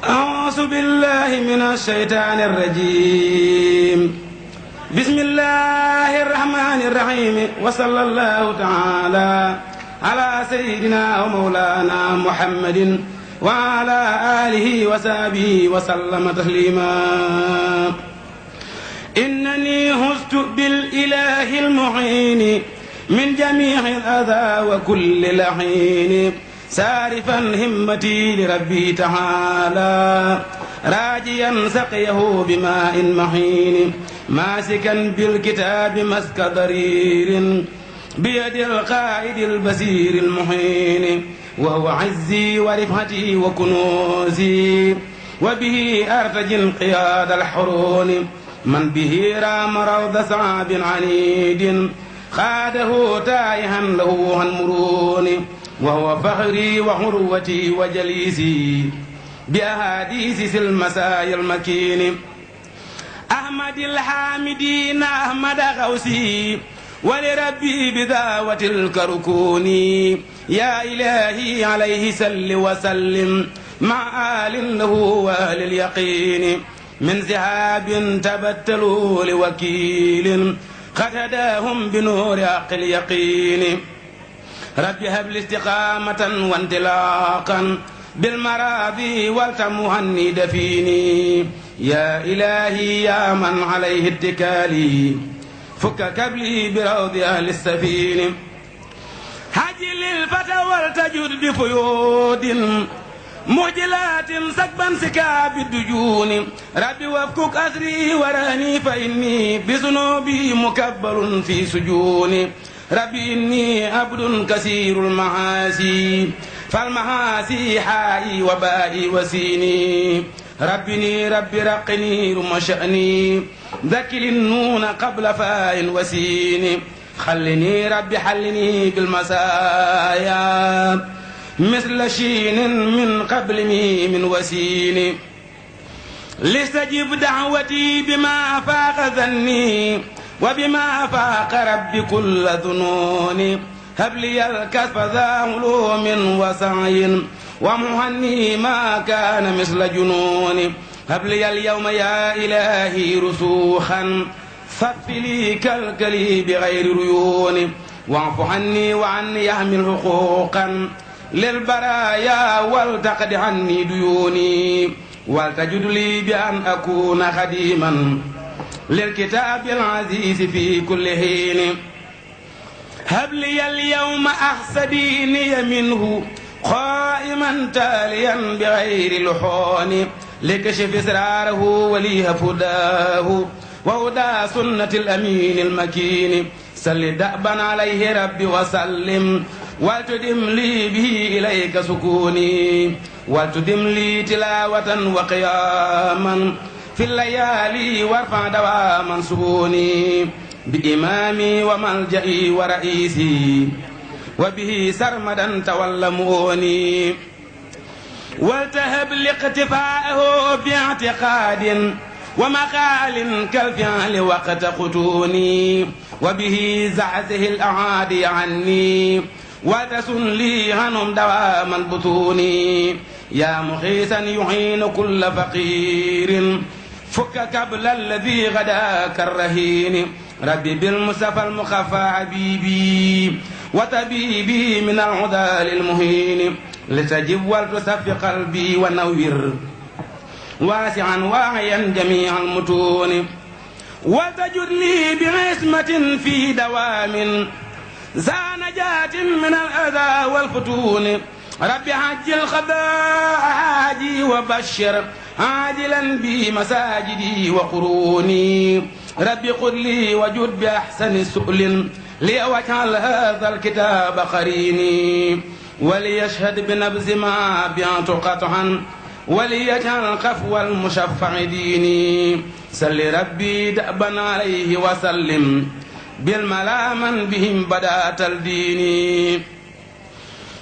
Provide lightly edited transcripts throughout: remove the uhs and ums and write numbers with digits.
أعوذ بالله من الشيطان الرجيم بسم الله الرحمن الرحيم وصلى الله تعالى على سيدنا ومولانا محمد وعلى آله وصحبه وسلم تسليما إنني هزت بالإله المعين من جميع الأذى وكل لحين سارفا همتي لربي تعالى راجيا سقيه بماء محين ماسكا بالكتاب مسك ضرير بيد القائد البصير المحين وهو عزي ورفعتي وكنوزي وبه أرتجي انقياد الحرون من به رام روض صعب عنيد خاده تائها له عن مرون وهو فخري وحروتي وجليسي بأحاديث المسايا المكين أحمد الحامدين أحمد غوثي ولربي بذاوة الكركون يا إلهي عليه سل وسلم مع آل له وآل اليقين من ذهاب تبتلوا لوكيل قد هداهم بنور حق اليقين رب هب لي استقامة وانطلاقا بالمراضي والتمهني دفيني يا إلهي يا من عليه اتكالي فك كبلي بروض أهل السفين هجل الفتى والتجد بفيود مجلات سكبا سكاب الدجون ربي وفكك أسري ورهني فإني بذنوبي مكبر في سجوني ربي إني عبد كثير المعاصي فالمعاصي حائي وبائي وسيني ربني ربي رقني رم شأني ذكل النون قبل فاء وسين خلني ربي حلني بالمسايا مثل شين من قبل ميم وسين لستجب دعوتي بما فاق ظني وبما فاق ربي كل ظنون هب لي الكسب ذا علوم وسعي ومهني ما كان مثل جنون هب لي اليوم يا إلهي رسوخا صف لي كالكلي بغير ريون واعف عني وعني يحمل حقوقا للبرايا والتقد عني ديوني والتجد لي بأن أكون خديما للكتاب العزيز في كل حين هب لي اليوم أحسديني منه قائما تاليا بغير لحون لكشف إسراره وليها فداه وهدى سنة الأمين المكين سل دأبا عليه ربي وسلم والتدم لي به إليك سكوني والتدم لي تلاوة وقياما في الليالي وارفع دواما سكوني بإمامي وملجئي ورئيسي وبه سرمدا تولموني والتهب لاقتفاءه باعتقاد ومقال كالفعل وقت قتوني وبه زعزه الأعادي عني وتسن لي عنهم دواما بطوني يا مخيسا يعين كل فقير فك كبل الذي غدا كالرهين ربي بالمصطفى المخفى حبيبي وتبيبي من العدى للمهين لتجب ولتصفي قلبي ونوّر واسعا واعيا جميع المتون وتجد لي بعصمة في دوام ذا نجاة من الأذى والفتون ربي عجل قضاء حاجي وبشر عاجلا بمساجدي وقروني ربي قل لي وجد بأحسن سؤل لأوجعل هذا الكتاب قريني وليشهد بنبذ ما بعت قطعا وليجعل قفو المشفع ديني سل ربي دأبا عليه وسلم بالملاما بهم بدأت الدين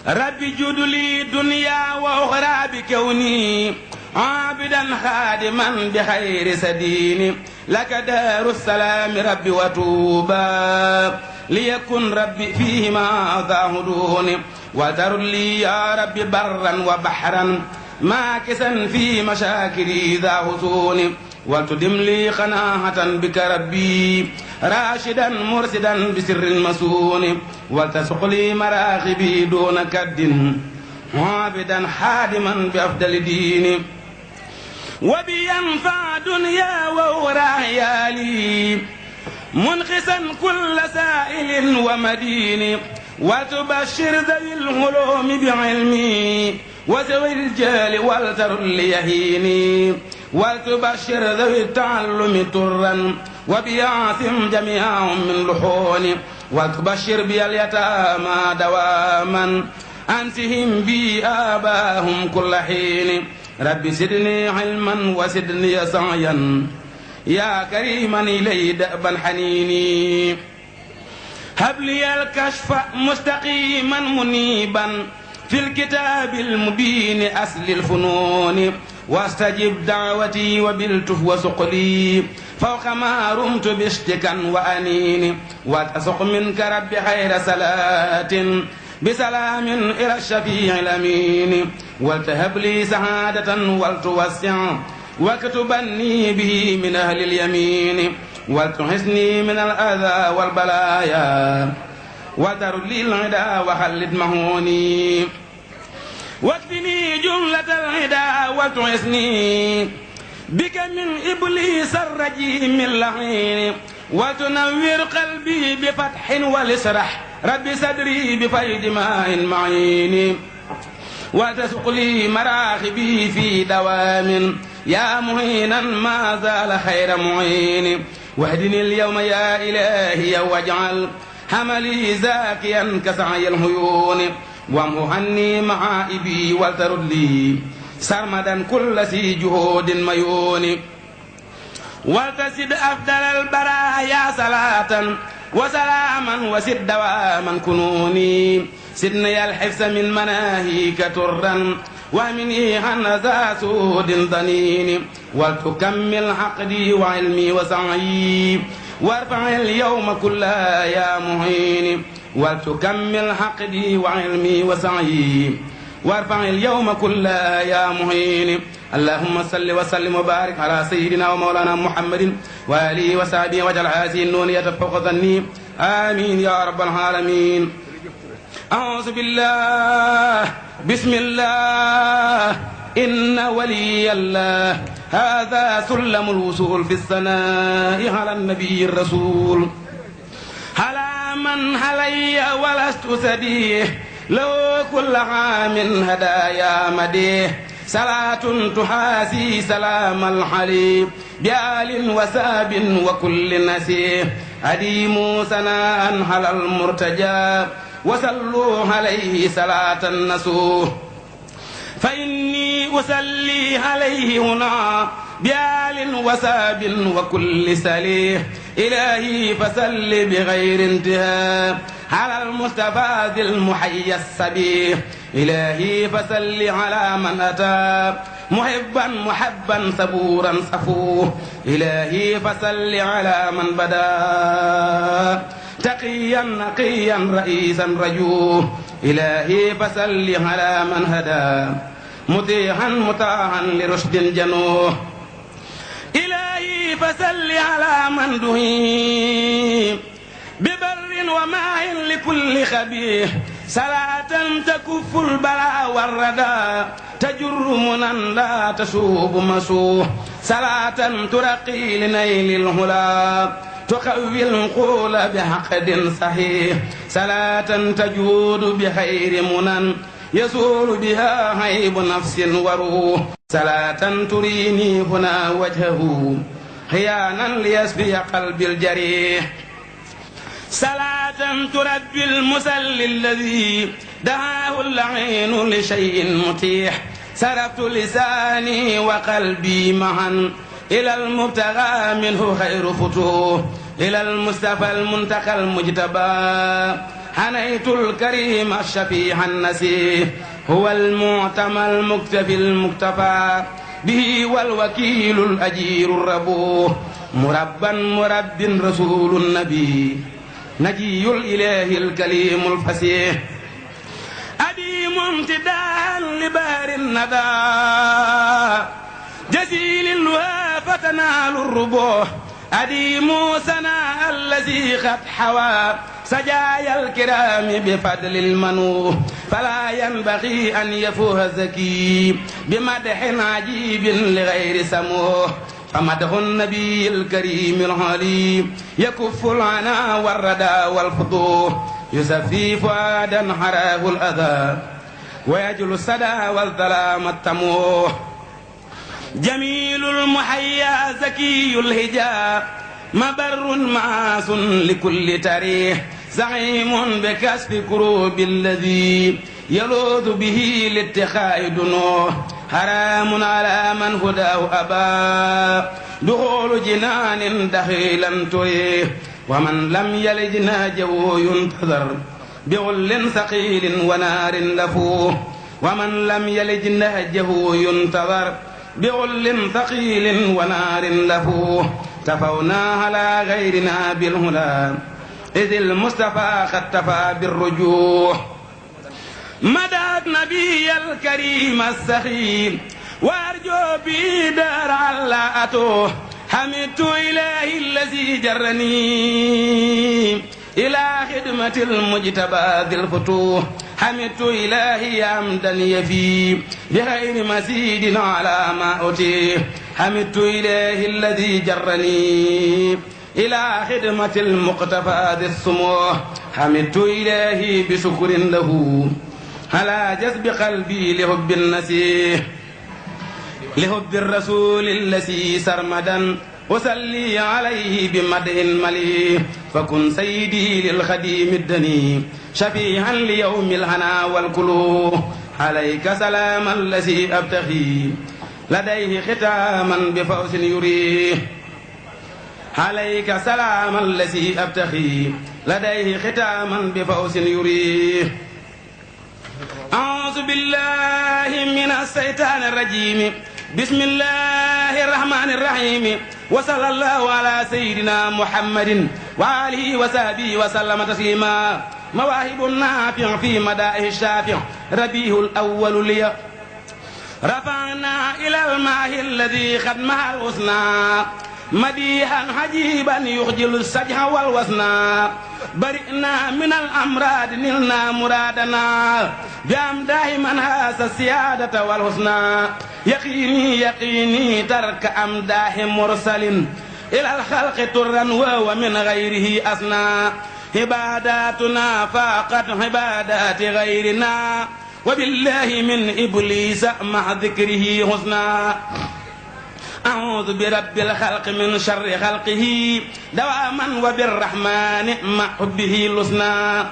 ربي جد لي دنيا وأخرى بكوني عابدا خادما بخير سدين لك دار السلام ربي وتوبا ليكن ربي فيما ذا هدون وذر لي يا ربي برا وبحرا ماكسا في مشاكلي ذا حصون ولتدم لي قناعة بك ربي راشدا مرسدا بسر مسون ولتسق لي مراغبي دون كد عابدا حادما بأفضل دين وبينفع دنيا وأخرى عيالي منقسا كل سائل ومدين وتبشر ذوي الهلوم بعلمي وذوي الجال والتر ليهيني وتبشر ذوي التعلم ترا وبيعثم جميعهم من لحون وتبشر بي اليتامى دواما أنسهم بي آباهم كل حين ربي سدني علما وسدني سعيا يا كريما إلي دأبا حنيني هب لي الكشف مستقيما منيبا في الكتاب المبين أصل الفنون واستجب دعوتي وبلتف وسقلي فوق ما رمت باشتكا وأنين وتسق منك رب خير صلاة بسلام إلى الشفيع الأمين ولتهب لي سعادة ولتوسع واكتبني به من أهل اليمين ولتحسني من الأذى والبلايا وترد لي العدا وخلد مهوني واكفني جملة العدا وتحسني بك من إبليس الرجيم اللعين وتنور قلبي بفتح ولسرح ربي صدري بفيض ماء معين وتسق لي مراغبي في دوام يا معينا ما زال خير معين واهدني اليوم يا إلهي واجعل حملي زاكيا كسعي الهيون وامه عني معائبي ولترد لي سرمدا كل ذي جهود ميون ولتسد أفضل البرايا صلاة وسلاما وسد دواما كنوني سدني الحفظ من مناهيك ترا ومني هنذا سود ضنين ولتكمل عقدي وعلمي وسعي وارفع اليوم كلها يا معين ولتكمل عقدي وعلمي وسعي وارفع اليوم كلها يا معين اللهم صل وسلم وبارك على سيدنا ومولانا محمد وآله وصحبه واجعل هذه النونية فوق ظني آمين يا رب العالمين أعوذ بالله بسم الله إن ولي الله هذا سلم الوصول في الثناء على النبي الرسول على من علي ولست سديه لو كل عام هدايا مديه صلاة تحاسي سلام الحليب بآل وساب وكل نسيه أديم ثناء على المرتجى وصلوا عليه صلاة النسوه فإني أصلي عليه هنا بآل وساب وكل سليه إلهي فسل بغير انتهاء على المصطفى ذي المحيى السبيه إلهي فسل على من أتى محبا صبورا صفوه إلهي فسل على من بدا تقيا نقيا رئيسا رجوه إلهي فسل على من هدى مطيعا مطاعا لرشد جنوه إلهي فسل على من دهي ببر وماء لكل خبيه صلاة تكف البلاء والردى تجر منا لا تشوب مسوه صلاة ترقي لنيل الهلا تقوي العقول بحقد صحيح صلاة تجود بخير منن يزول بها عيب نفس وروح صلاة تريني هنا وجهه حيانا ليسبي قلبي الجريح صلاة تربي المسل الذي دعاه اللعين لشيء متيح صرفت لساني وقلبي معا إلى المبتغى منه خير فتوح إلى المصطفى المنتقى المجتبى حنيت الكريم الشفيع النسيح هو المعتمى المكتفي المكتفى به والوكيل الأجير الربوه مربا مرب رسول النبي نجي الإله الكليم الفسيح أديم امتداء لبار الندى جزيل اللهى فتنال الربوح أديم سنا الذي قد حوى سجايا الكرام بفضل المنوح فلا ينبغي أن يفوه زكي بمدح عجيب لغير سموح فمدح النبي الكريم العليم يكف العنا والردى والفضوح يسفي فؤادا حراه الأذى ويجل السدى والظلام التموح جميل المحيا زكي الهجاء مبر معاص لكل تاريخ زعيم بكسف كروب الذي يلوذ به لاتخاء دنوح حرام على من هداه أبا دخول جنان دخيلا تريه ومن لم يلج ناجه ينتظر بغل ثقيل ونار لفوه ومن لم يلج نهجه ينتظر بغل ثقيل ونار لفوه تفونا على غيرنا بالهدى إذ المصطفى قد تفى بالرجوح مدى نبي الكريم السخي وأرجو به دار علاءته حمدت إلهي الذي جرني إلى خدمة المجتبى ذي الفتوح حمدت إلهي حمدا يفي بغير مزيد على ما أتيه حمدت إلهي الذي جرني إلى خدمة المقتفى ذي السموح حمدت إلهي بشكر له على جذب قلبي لحب النسيح لحب الرسول الذي سرمدا أصلي عليه بمدح مليح فكن سيدي للخديم الدني شفيعا ليوم الهنا والكلوح عليك سلام الذي أبتغي لديه ختاما بفوز يريه عليك سلام الذي أبتغي لديه ختاما بفوز يريه أعوذ بالله من الشيطان الرجيم بسم الله الرحمن الرحيم وصلى الله على سيدنا محمد وآله وصحبه وسلم تسليما مواهب النافع في مدائح الشافع ربيه الأول لي رفعنا إلى الماء الذي قد مع الحسنى مديحا حجيبا يخجل السجع والوسنى برئنا من الأمراض نلنا مرادنا بأمداه من هاس السيادة والحسنى يقيني ترك أمداه مرسل إلى الخلق طرا وهو من غيره أسنى عباداتنا فاقت عبادات غيرنا وبالله من إبليس مع ذكره حسنى أعوذ برب الخلق من شر خلقه دواما وبالرحمن مع حبه لسنا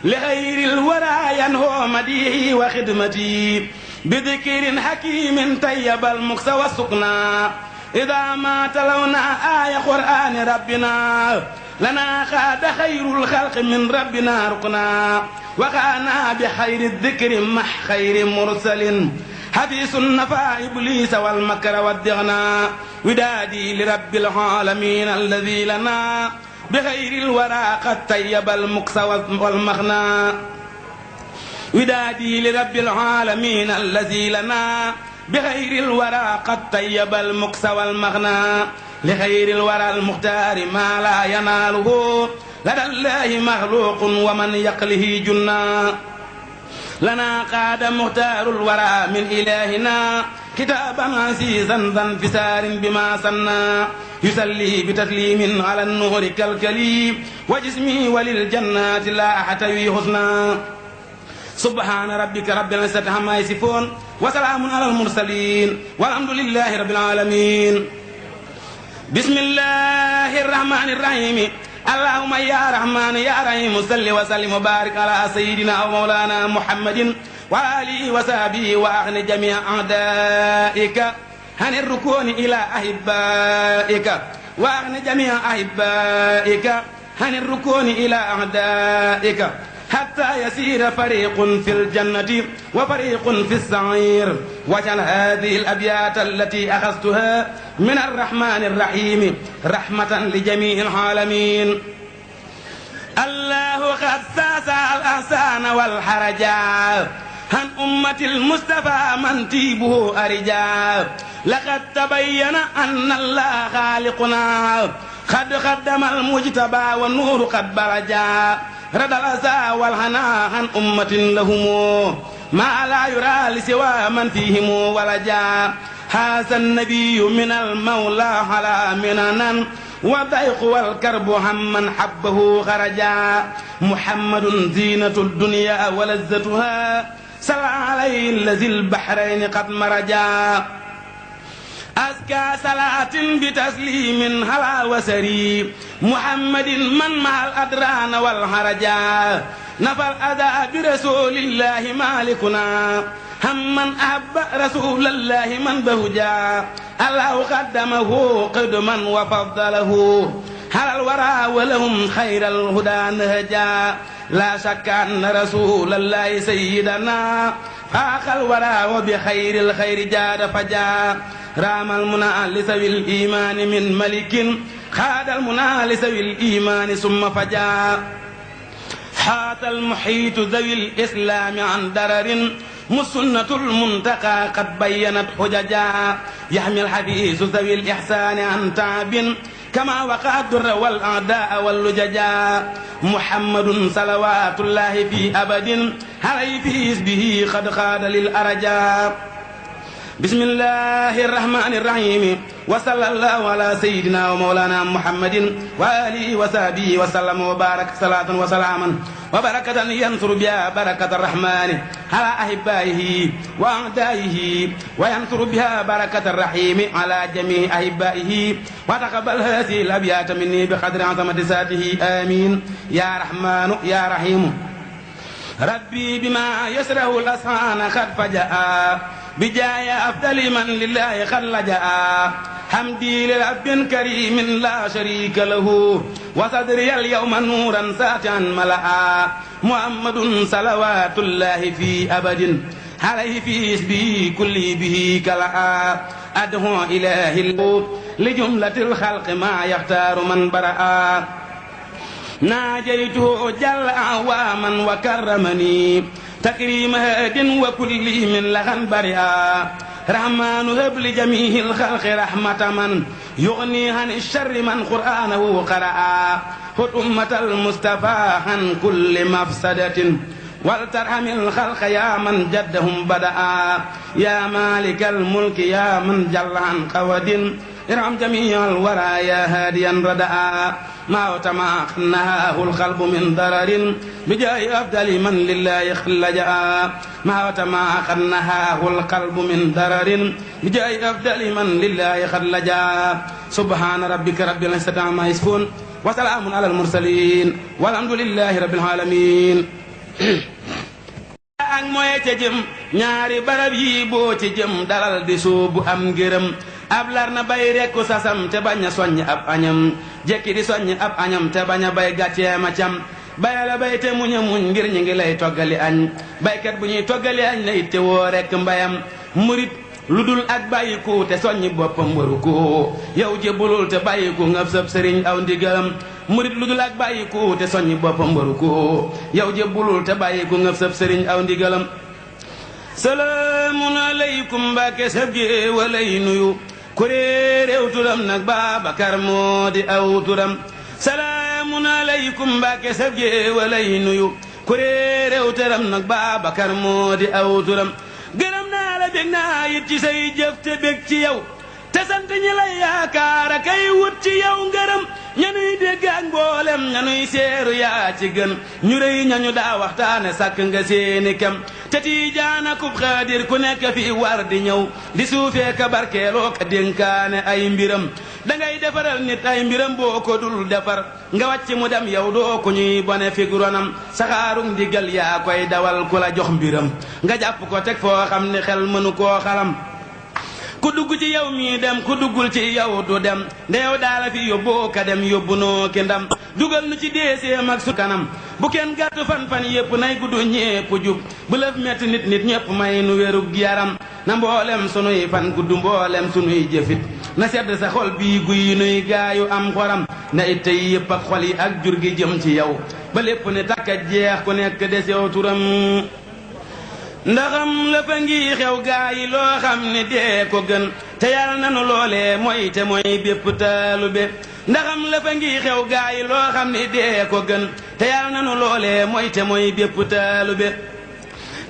لغير الورى ينهو مديه وخدمتي بذكر حكيم طيب المكس والسكنى إذا ما تلونا آية قرآن ربنا لنا خاد خير الخلق من ربنا ركنا وقانا بخير الذكر مع خير مرسل حديث النفع إبليس والمكر والدغنا ودادي لرب العالمين الذي لنا بخير الورى قد طيب المكس والمغنى ودادي لرب العالمين الذي لنا بخير الورى قد طيب المكس والمغنى لخير الورى المختار ما لا يناله لدى الله مخلوق ومن يقله جنا لنا قاد مختار الورى من إلهنا كتابا عزيزا ذا انفسار بما سنا يسلي بتسليم على النور كالكليم وجسمي وللجنات لا أحتوي حسنا سبحان ربك رب العزة عما يصفون وسلام على المرسلين والحمد لله رب العالمين بسم الله الرحمن الرحيم اللهم يا رحمن يا رحيم صل وسلم وبارك على سيدنا ومولانا محمد وآله وصحبه وأغن جميع أعدائك عن الركون إلى أحبائك وأغن جميع أحبائك عن الركون إلى أعدائك حتى يسير فريق في الجنة وفريق في السعير واجعل هذه الأبيات التي أخذتها من الرحمن الرحيم رحمة لجميع العالمين. الله قد ساس الأحسان والحرجا عن أمة المصطفى من تيبه أرجاب لقد تبين أن الله خالقنا قد خدم المجتبى والنور قد برجا رد الأسى والهنا عن أمة لهم ما لا يرى لسوى من فيهم ولجا هذا النبي من المولى على مننا والضيق والكرب همن حبه خرجا محمد زينة الدنيا ولذتها صلى عليه الذي البحرين قد مرجا أزكى صلاة بتسليم هلا وسري محمد من مع الأدران والهرجا نفى الأذى برسول الله مالكنا هم من أحب رسول الله من بهجا الله قدمه قدما وفضله على الورى ولهم خير الهدى نهجا لا شك أن رسول الله سيدنا فاق الورى وبخير الخير جاد فجا رام المنى لسوي الإيمان من ملك خاد المنى لسوي الإيمان ثم فجا حات المحيط ذوي الإسلام عن درر مسنة المنتقى قد بينت حججا يحمي الحديث ذوي الإحسان عن تعب كما وقع الدر والأعداء واللججا محمد صلوات الله في أبد عليه في حزبه قد خاد للأرجا بسم الله الرحمن الرحيم وصلى الله على سيدنا ومولانا محمد وآله وصحبه وسلم وبارك صلاة وسلاما وبركة ينصر بها بركة الرحمن على أحبائه وأعدائه وينصر بها بركة الرحيم على جميع أحبائه وتقبل هذه الأبيات مني بقدر عظمة ذاته آمين يا رحمن يا رحيم ربي بما يسره الأسعان قد فجأ بجاي أفضل من لله خلجا حمدي لرب كريم لا شريك له وصدري اليوم نورا ساتعا ملأ محمد صلوات الله في أبد عليه في اسمه كل به كلا أدعو إله لجملة الخلق ما يختار من برأ ناجيته جل أعواما وكرمني تكريم هاد وكل من لغن برئا رحمن هب لجميع الخلق رحمة من يغني عن الشر من قرآنه قرأ خذ أمة المصطفى عن كل مفسدة ولترحم الخلق يا من جدهم بدأ يا مالك الملك يا من جل عن قود ارحم جميع الورى يا هاديا ردأ ما وتماخناه القلب من ضرر بجاه أفضل من لله خلجا ما وتماخناه القلب من ضرر بجاه أفضل من لله خلجا سبحان ربك رب العزة عما يصفون وسلام على المرسلين والحمد لله رب العالمين ak moye ca jëm ñaari barab yi boo ci jëm dalal di soobu am ngërëm ab lar na bay rekku sasam te bañ a soññ ab añam jekki di soññ ab añam te bañ a bay gàcceema cam bayala bay te muñ a muñ ngir ñi ngi lay toggali añ baykat bu ñuy toggali añ la it te woo rekk mbayam murit lu dul ak bàyyiku te soññi boppam waru ko yow jébbulul te bàyyiku ngab sab sëriñ aw ndigalam murit lu dul ak bàyyiku te soññi boppam waru ko yow jébbulul te bàyyiku ngab sab sëriñ aw ndigalam salaamun aleykum mbàkke sab gi walay nuyu kuré réew turam nag Babacar moo di aw turam salaamun aleykum mbàkke sab gi walay nuyu kuré réew turam nag Babacar moo di aw turam gërëm naa la bég naa it ci say jëf te bég ci yow te sant ñi lay yaakaar a kay wut ci yow ngërëm ñanuy dégg ak mboolem ñanuy seeru yaa ci gën ñu rëy ñañu daa waxtaane sàkk nga seeni kem te tiijaan akub xaadir ku nekk fi war di ñëw di suufee ka barkeeloo ka dénkaane ay mbiram dangay defaral nit ay mbiram boo ko dul defar nga wàcc mu dem yow doo ko ñuy bone fig ronam saxaarug ndigal yaa koy dawal ku la jox mbiram nga jàpp ko teg foo xam ne xel mënu koo xalam ku dugg ci yow mii dem ku duggul ci yow du dem ndeew daala fi yóbboo ka dem yóbbu noo ki ndam dugal nu ci deeseem ak su kanam bu kenn gàtt fan-fan yépp nay gudd ñépp jub bu lëf metti nit ñépp may nu wérug yaram na mboolem sunuy fan gudd mboolem sunuy jëfit na sedd sa xol bii guy nuy gaayu am xoram na it tey yépp ak xol yi ak jur gi jëm ci yow ba lépp ne takka jeex ku nekk des yow turam ndaxam la fa ngi xew gaa yi loo xam ne dee ko gën te yàlla nanu loolee mooy te mooy bépp taalube ndaxam la fa ngi xew gaa yi loo xam ne dee ko gën te yàlla nanu loolee mooy te mooy bépp taalube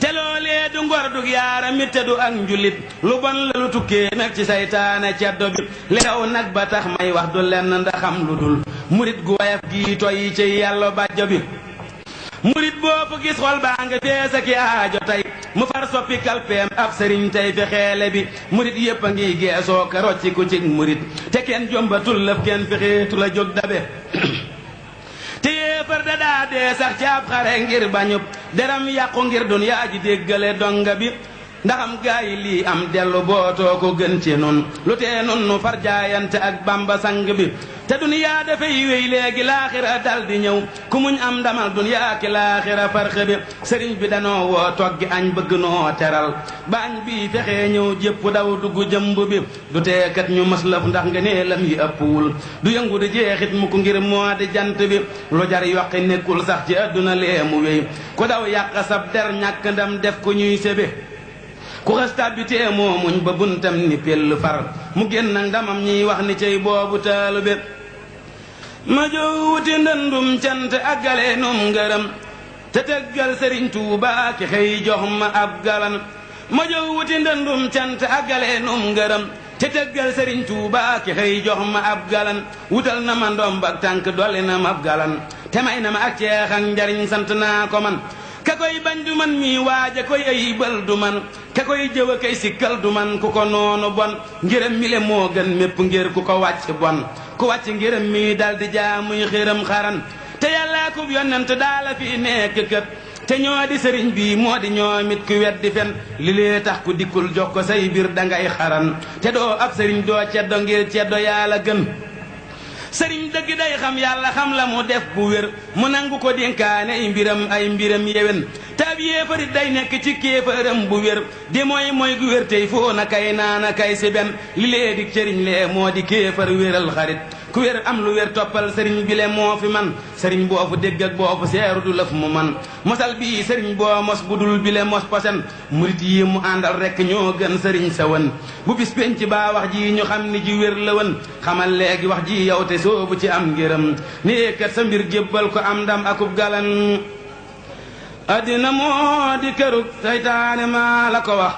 te loolee du ngor du yaara mi te du ak njulit lu bon la lu tukkee nag ci saytaane ceddo bi li xew nag ba tax may wax du lenn ndaxam lu dul murit gu wayaf gi toy ci yàlla bàjjo bi murit boobu gis xol baa nga fees ak aajo tey mu far soppi kalpeem ab sëriñ tey fexeele bi murit yépp a ngi geesoo ka rocci ku cig murit te kenn jombatul lëf kenn fexeetu la jóg dabe te yéefar da daa dee sax ci ab xare ngir bañub deram yàqu ngir dunyaa ji déggale donga bi ndaxam gaa yi lii am dellu bootoo ko gën ci nun lu tee nun nu far jaayante ak bamba sang bi te duniyaa dafay wéy léegi laaxira dal di ñëw ku muñ am ndamal duniyaa ki laaxira farxe bi sëriñ bi danoo woo toggi añ bëgg noo teral bañ bi fexee ñëw jépp daw dugg jëmb bi du teekat ñu maslaf ndax nga nee lam yi ëppwul du yëngu di jeexit mu ko ngir moo di jant bi lu jar yokki nekkul sax ci àdduna lee mu wéy ku daw yàq sab der ñàkk ndam def ko ñuy sébe ku xas tàbbitee moo muñ ba buntam ni pell far mu génn ak ndamam ñiy wax ni cey boobu taalube ma jow wuti ndëndum cant àggale num ngërëm te tëggal sëriñ Tuuba ki xëy jox ma ab galan ma jow wuti ndëndum cant àggale num ngërëm te tëggal sëriñ Tuuba ki xëy jox ma ab galan wutal na ma ndomb ak tànk dolli na ma ab galan te may na ma ak ceex ak njariñ sant naa ko man ka koy bañ du man mii waaja koy ayibal du man ka koy jëw a koy sikkal du man ku ko noonu bon ngërëm mi le moo gën mépp ngir ku ko wàcc bon ku wàcc ngërëm mi dal di jaamuy xëram xaran te yàllaa ko yonent daala fi nekk kët te ñoo di sëriñ bi moo di ñoomit ku weddi fen li lee tax ku dikkul jox ko say biir dangay xaran te doo ab sëriñ doo ceddo ngir ceddo yàlla gën sëriñ dëgg day xam yàlla xam la mu def bu wér mu nangu ko dénkaane ay mbiram yewen te ab yéefarit day nekk ci kéefëram bu wér di mooy gu wér tey foo na kay naana kay si ben li lee di sëriñ lee moo di kéefër wéral xarit ku wér am lu wér toppal sëriñ bi le moo fi man sëriñ boo fu dégg ak boo fu seeru du lëf mu man mosal bii sëriñ boo mos bu dul bi le mos posen murit yi mu àndal rekk ñoo gën sëriñ sa wën bu bis penc baa wax ji ñu xam ni ji wér la wën xamal léegi wax ji yow te soobu ci am ngërëm ni kat sa mbir jébbal ko am ndam akub galan addina moo di kërug saytaane maa la ko wax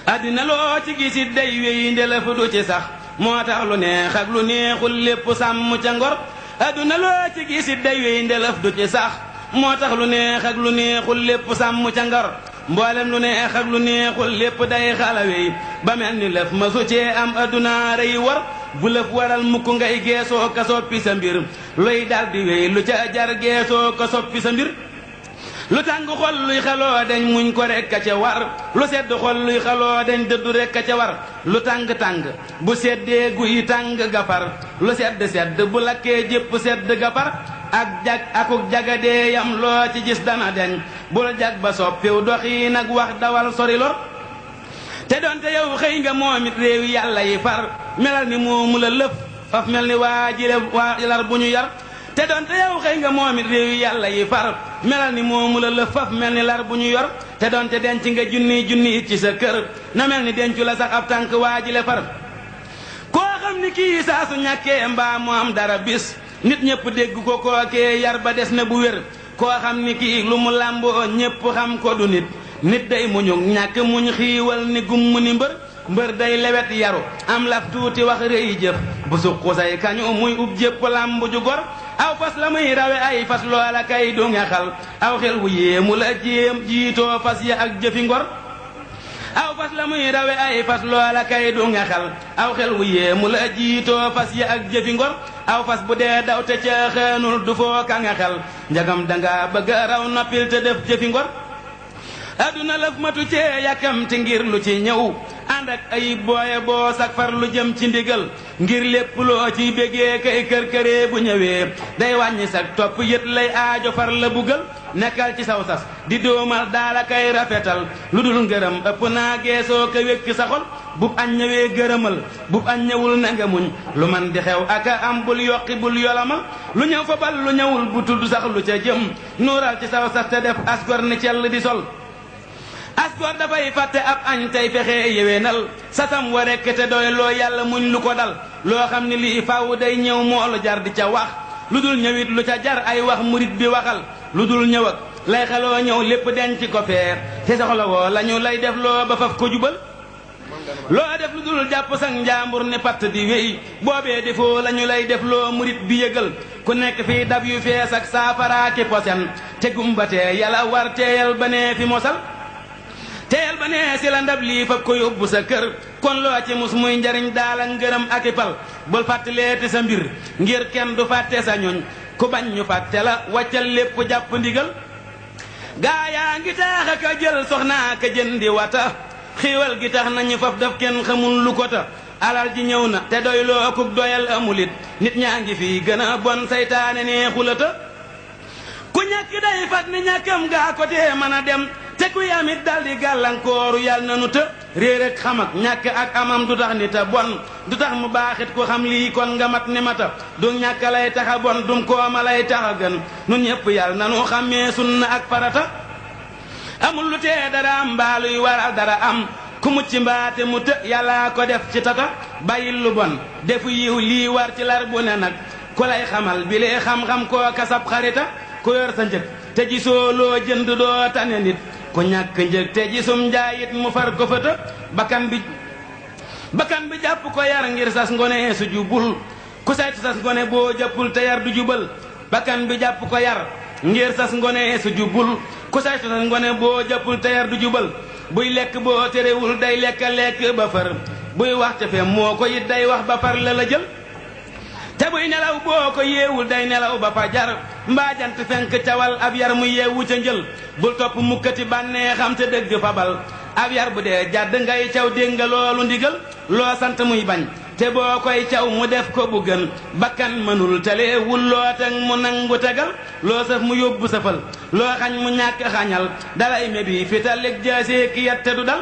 addina loo ci gisit day wéy ndelef du ci sax moo tax lu neex ak lu neexul lépp sàmm ca ngor adduna loo ci gisit day wéy ndelef du ci sax moo tax lu neex ak lu neexul lépp sàmm ca ngor mboolem lu neex ak lu neexul lépp day xalawey ba mel ni lëf ma su cee am adduna rey war bu lëf waral mukk ngay geesoo ka soppi sa mbir luy dal di wéy lu ca jar geesoo ka soppi sa mbir lu tàng xol luy xaloo dañ muñ ko rekk a ca war lu sedd xol luy xaloo dañ dëddu rekk a ca war lu tàng-tàng bu seddee guy tàng gafar lu sedd bu lakkee jépp sedd gafar ak jag akuk jagadee yam loo ci gis dana deñ bul jag ba soppiw doxi nag wax dawal sori lor te doonte yow xëy nga moom it réew yàlla yi far melal ni moomu la lëf faf mel ni waa lar bu ñu yar te doonte yow xëy nga moom it réew yàlla yi far melal ni moomu la lëf faf mel ni lar bu ñu yor te doonte denc nga junni it ci sa kër na mel ni dencu la sax ab tànk waajile far koo xam ni kii saa su ñàkkee mbaa mu am dara bis nit ñëpp dégg ko kookee yar ba des na bu wér koo xam ni kii lu mu làmboo ñëpp xam ko du nit day muñug ñàkk muñ xiiwal ni gumm ni mbër day lewet yaru am laf tuuti wax rëy jëf bu suqu say kañu muy ub jépp làmb ju gor aw fas la muy rawe ay fas loola kay du nga xal aw xel wu yéemu la jéem jiitoo fas ya ak jëfi ngor aw fas la muy rawe ay fas loola kay du nga xal aw xel wu yéemu la jiitoo fas ya ak jëfi ngor aw fas bu dee daw te ca xeenul du foo ka nga xel njagam danga bëgg raw noppil te def jëfi ngor aduna lëf matu cee yàkkamti ngir lu ci ñëw ànd ak ay booye boo sak far lu jëm ci ndigal ngir lépp loo ci bégee kay kër-këree bu ñëwee day wàññi sak topp yët lay aajo far la bugal nekkal ci saw sas di doomal daala kay rafetal lu dul ngërëm ëpp naa geesoo ka wékki sa xol bub añ ñëwee gërëmal bub añ ñëwul na nga muñ lu man di xew aka am bul yokki bul yolamal lu ñëw fa bal lu ñëwul bu tudd sax lu ca jëm nuural ci saw sas te def asgor ni cell di sol asgoor dafay fàtte ab añ tey fexe yéwénal sasam wa rekk te doy loo yàlla muñ lu ko dal loo xam ni lii faaw day ñëw moolu jar di ca wax lu dul ñëwit lu ca jar ay wax murit bi waxal lu dul ñëw ak lay xeloo ñëw lépp denc ko feer te soxla woo lañu lay def loo ba faf ko jubal loo def lu dul jàpp sax njaambur ni patt di wéy boobee defoo lañu lay def loo murit bi yëgal ku nekk fii dab yu fees ak saafaraaki posen te gumbatee yàlla war teeyal ba nee fi mosal teyel ba nee si la ndab lii fab ko yóbbu sa kër kon loo ci mus muy njariñ daal ak ngërëm ak i pal bul fàttaleeti sa mbir ngir kenn du fàtte sa ñoñ ku bañ ñu fàtte la wàccal lépp jàpp ndigal gaa yaa ngi taax aka jël soxnaa ka jëndi wata xiiwal gi tax nañu faf daf kenn xamul lu ko ta alal ji ñëw na te doy loo akuk doyal amulit nit ñaa ngi fii gën a bon saytaane nee xulata ku ñàkk day fat ni ñàkkam gaa ko tee mën a dem te ku yamit daldi gàllankooru yàlla nanu të réer ak xam ak ñàkk ak amam du tax ni ta bon du tax mu baaxit ku xam lii kon nga mat ni mata du ñàkk lay tax a bon dum kooma lay tax a gën nun ñépp yàlla nanu xàmmee sunna ak farata amul lu tee dara am mbaaluy waral dara am ku mucc mbaate mu të yàllaa ko def ci tata bàyyil lu bon defu yiw lii war ci lar bu ne nag ku lay xamal bi lee xam-xam koo kasab xarita ku yor sa njëg te gisoo loo jënd doo tane nit ku ñàkk njëg te gisum njaayit mu far ko fëta bakkan bi jàpp ko yar ngir sas ngone su jubul ku saytu sas ngone boo jàppul te yar du jubal bakkan bi jàpp ko yar ngir sas ngone su jubul ku saytu sas ngone boo jàppul te yar du jubal buy lekk boo terewul day lekk ba far buy wax te fe moo ko it day wax ba far la jël te buy nelaw boo ko yeewul day nelaw ba fajar mbaa jant fenk cawal ab yar mu yeewu ca njël bul topp mukkati bànnee xam te dëgg fabal ab yar bu dee jàdd ngay caw dégg nga loolu ndigal loo sant muy bañ te boo koy caw mu def ko bu gën bakkan mënul taleewul loo teg mu nangu tegal loo saf mu yóbbu safal loo xañ mu ñàkk xañal dalay mebi fitalik jaasee ki yat te du dal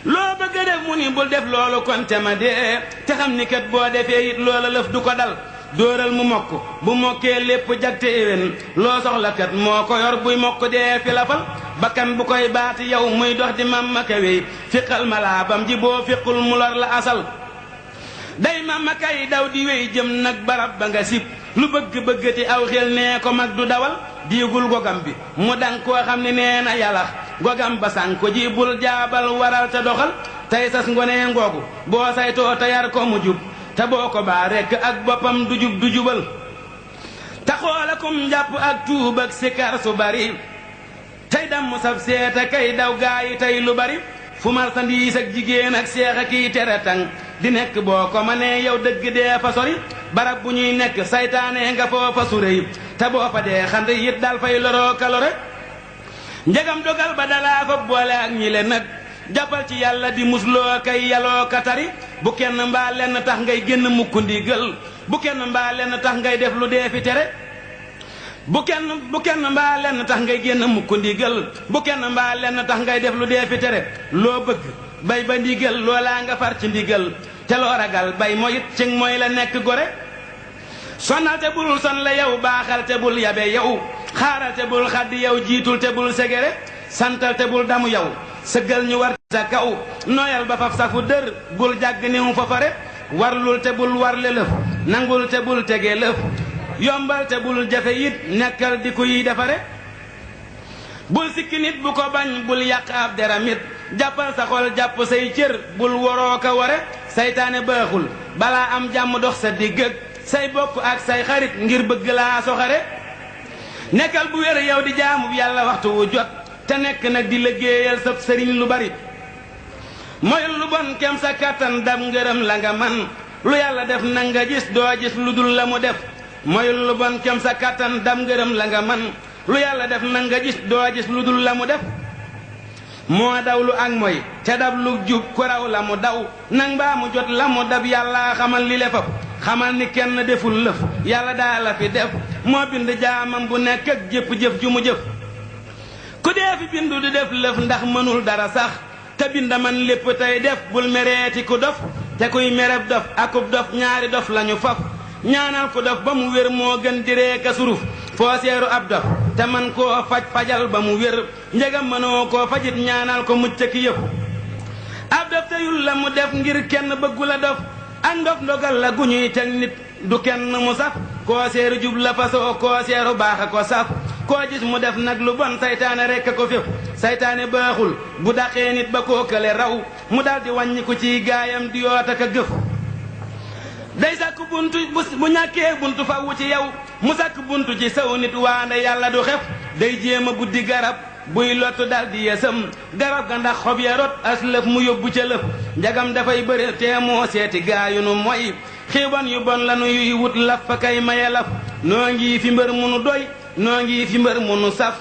loo bëgg a def mu ni bul def loolu kon te ma dee te xam ni kat boo defee it loola lëf du ko dal dóoral mu mokk bu mokkee lépp jagte éwén loo soxla kat moo ko yor buy mokk dee fi la fal bakkan bu koy baati yow muy dox di mamma ka wey fiqal malaabam ji boo fiqul mu lor la asal day mamma kay daw di wey jëm nag barab ba nga sib lu bëgg-bëggati aw xel nee ko mag du dawal diigul gogam bi mu dang koo xam ne nee na yàlla gogam ba sànq ko ji bul jaabal waral te doxal tey sas ngonee ngoogu boo saytoo te yar ko mu jub te boo ko baa rekk ak boppam du jub du jubal te xoolakum njàpp ak tuub ak sikar su bari tey dam mu sab seeta kay daw gaayi tey lu bari fu marsandiis ak jigéen ak seex a kiy tere tang di nekk boo ko mënee yow dëgg dee fa sori barab bu ñuy nekk saytaane nga foofa suréy te boo fa dee xand it dal fay loroo kalore njegam dogal ba dalaa fa boole ak ñi le nag jàppal ci yàlla di musloo kay yaloo ka tari bu kenn mbaa lenn tax ngay génn mukk ndigal bu kenn mbaa lenn tax ngay def lu dee fi tere bu kenn mbaa lenn tax ngay génn mukk ndigal bu kenn mbaa lenn tax ngay def lu dee fi tere loo bëgg bay ba ndigal loolaa nga far ci ndigal te loo ragal bay moyit ci mooy la nekk gore sonal te bul son la yow baaxal te bul yabe yow xaaral te bul xaddi yow jiitul te bul segere santal te bul damu yow sëggal ñu war sa kaw nooyal ba faf safu dër bul jàgg niw fa fare warlul te bul warle lëf nangul te bul tege lëf yombal te bul jafe it nekkal di ku yi defare bul sikki nit bu ko bañ bul yàq ab deram it jàppal sa xol jàpp say cër bul waroo ka ware saytaane baaxul balaa am jàmm dox sa digg ak say bokk ak say xarit ngir bëgg laa soxare nekkal bu wér yow di jaamu yàlla waxtu wu jot te nekk nag di liggéeyal sab sëriñ lu bari moyul lu bon kem sa kattan dab ngërëm la nga man lu yàlla def na nga gis doo gis lu dul la mu def moyul lu bon kem sa kattan dab ngërëm la nga man lu yàlla def na nga gis doo gis lu dul la mu def moo daw lu ak mooy te dab lu jub ku raw la mu daw nang mbaa mu jot la mu dab yàlla xamal li le faf xamal ni kenn deful lëf yàlla daa la fi def moo bind jaamam bu nekk ak jëf-jëf ju mu jëf ku dee fi bindu di def lëf ndax mënul dara sax te bind man lépp tey def bul mereeti ku dof te kuy mereb dof akub dof ñaari dof lañu faf ñaanal ku dof ba mu wér moo gën diree ka suruf foo seeru ab dof te man koo faj fajal ba mu wér njegam mënoo koo fajit ñaanal ko mucc ki yëpp ab dof te yul la mu def ngir kenn bëggu la dof ak ndof ndogal la gu ñuy teg nit du kenn mu saf koo seeru jub la fasoo koo seeru baax a ko saf koo gis mu def nag lu bon saytaane rekk a ko fépp saytaane baaxul bu daqee nit ba koo kële raw mu daldi wàññi ko ci gaayam di yoota ka gëf day sàkk buntu bu ñàkkee buntu fawu ci yow mu sàkk buntu ci saw nit waande yàlla du xef day jéem a buddi garab buy lottu daldi yesam garab ga ndax xob ya rot as lëf mu yóbbu ca lëf njagam dafay bëri te moo seeti gaayu nu mooy xiiban yu bon lanu yuy wut laf fa kay maye laf noo ngi fi mbër mu nu doy noo ngi fi mbër mu nu saf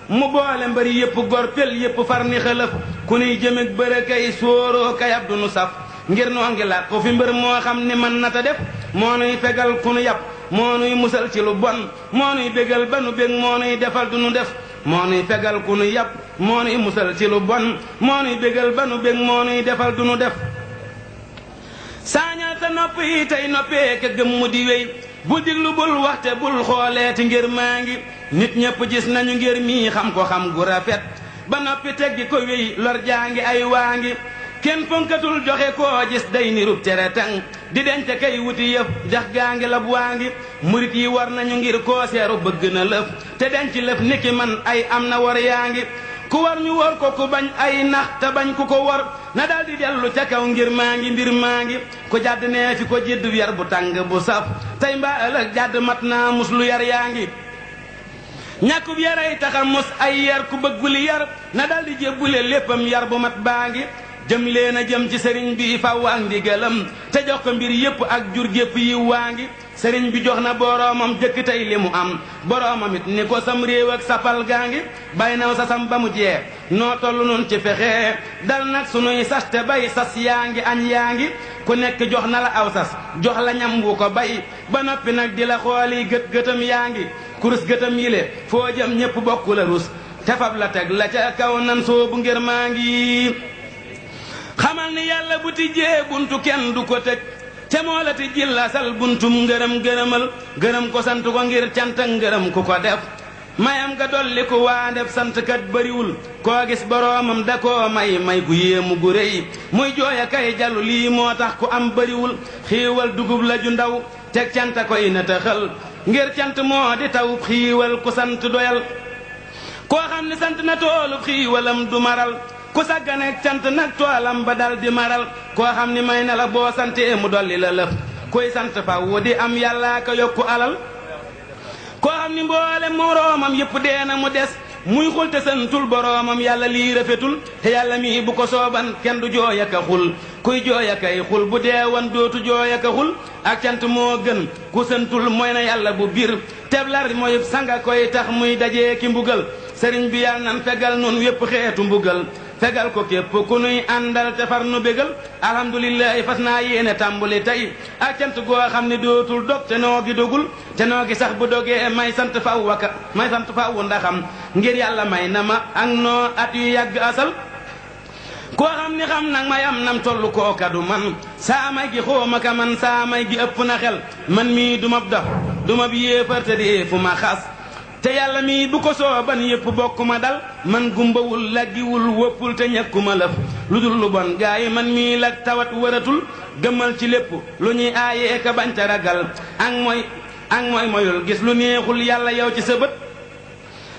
mu boole mbëri yépp gor pel yépp far ni xëlëf ku nuy jëmeg bërë kay sóoroo kay ab du nu saf ngir noo ngi laat ko fi mbër moo xam ni mën na ta def moo nuy fegal ku nu yàpp moo nuy musal ci lu bon moo nuy bégal ba nu bég moo nuy defal du nu def moo nuy fegal ku nu yàpp moo nuy musal ci lu bon moo nuy bégal ba nu bég moo nuy defal du nu def saañal sa nopp yi tey noppee ka gëm mu di wéy bul diglu bul waxte bul xooleeti ngir maa ngi nit ñépp gis nañu ngir mii xam ko xam gu rafet ba noppi teggi ko wéy lor jaa ngi ay waa ngi kenn fonkatul joxe koo gis day nirub tere tang di denc kay wuti yëf jax gaa ngi lab waa ngi murit yi war nañu ngir koo seeru bëgg na lëf te denc lëf niki man ay am na war yaa ngi ku war ñu war ko ku bañ ay nax te bañ ku ko war na daldi dellu ca kaw ngir maa ngi mbir maa ngi ku jàdd nee fi ko jidd yar bu tàng bu saf tey mbaa ëllëg jàdd mat naa mus lu yar yaa ngi ñàkkub yaray taxa mos ay yar ku bëgguli yar na daldi jébbule léppam yar bu mat baa ngi jëm leen a jëm ci sëriñ bi faw ak ndigalam te jox ko mbir yépp ak jur gépp yi waa ngi sëriñ bi jox na boroomam jëkk tey li mu am boroomam it ni ko sam réew ak sapal gaa ngi bay naw sasam ba mu jeex noo toll nun ci fexe dal nag sunuy sas te bay sas yaa ngi añ yaa ngi ku nekk jox na la aw sas jox la ñam wu ko bay ba noppi nag di la xooli gët gëtam yaa ngi kurus gëtam yile foo jëm ñépp bokku la rus te fab la teg la ca kaw nan soobu ngir maa ngi xamal ni yàlla bu tijjee buntu kenn du ko tëj te moo la tijjil la sal buntum ngërëm gërëmal gërëm ko sant ko ngir cant ak ngërëm ku ko def mayam nga dolli ku waa def sant kat bariwul koo gis boroomam da koo may gu yéemu gu rëy muy jooy a kay jallu lii moo tax ku am bariwul xiiwal dugub la ju ndaw teg cant koy na taxal ngir cant moo di taw xiiwal ku sant doyal koo xam ni sant na toolub xiiwalam du maral ku sàgganeek cant nag toolam ba dal di maral koo xam ni may na la boo santee mu dolli la lëf kuy sant faw di am yàllaa ko yokku alal koo xam ni mboole moroomam yépp dee na mu des muy xul te santul boroomam yàlla lii rafetul te yàlla mii bu ko sooban kenn du jooy aka xul kuy jooy akay xul bu deewan dootu jooy aka xul ak cant moo gën ku santul mooy na yàlla bu biir teblar mooy sanga koy tax muy dajee ki mbugal sëriñ bi yàlla nan fegal nun wépp xeetu mbugal fegal ko képp ku nuy àndal te far nu bégal alhamdulillahi fas naa yéene tàmbali tey ak cant goo xam ne dootul dog te noo gi dogul te noo gi sax bu dogee may sant faw waka may sant faw ndaxam ngir yàlla may na ma ak noo at yu yàgg asal koo xam ni xam nag may am nam tollu kooka du man saa may gi xooma ka man saa may gi ëpp na xel man mii du ma dof du ma yéefar te dee fu ma xas te yàlla mii bu ko sooban yépp bokk ma dal man gumbawul laggiwul wëppul te ñekkuma lëf lu dul lu bon gaa yi man mii lag tawat wëratul gëmmal ci lépp lu ñuy aayee ka bañ te ragal ak mooy moyul gis lu neexul yàlla yow ci sa bët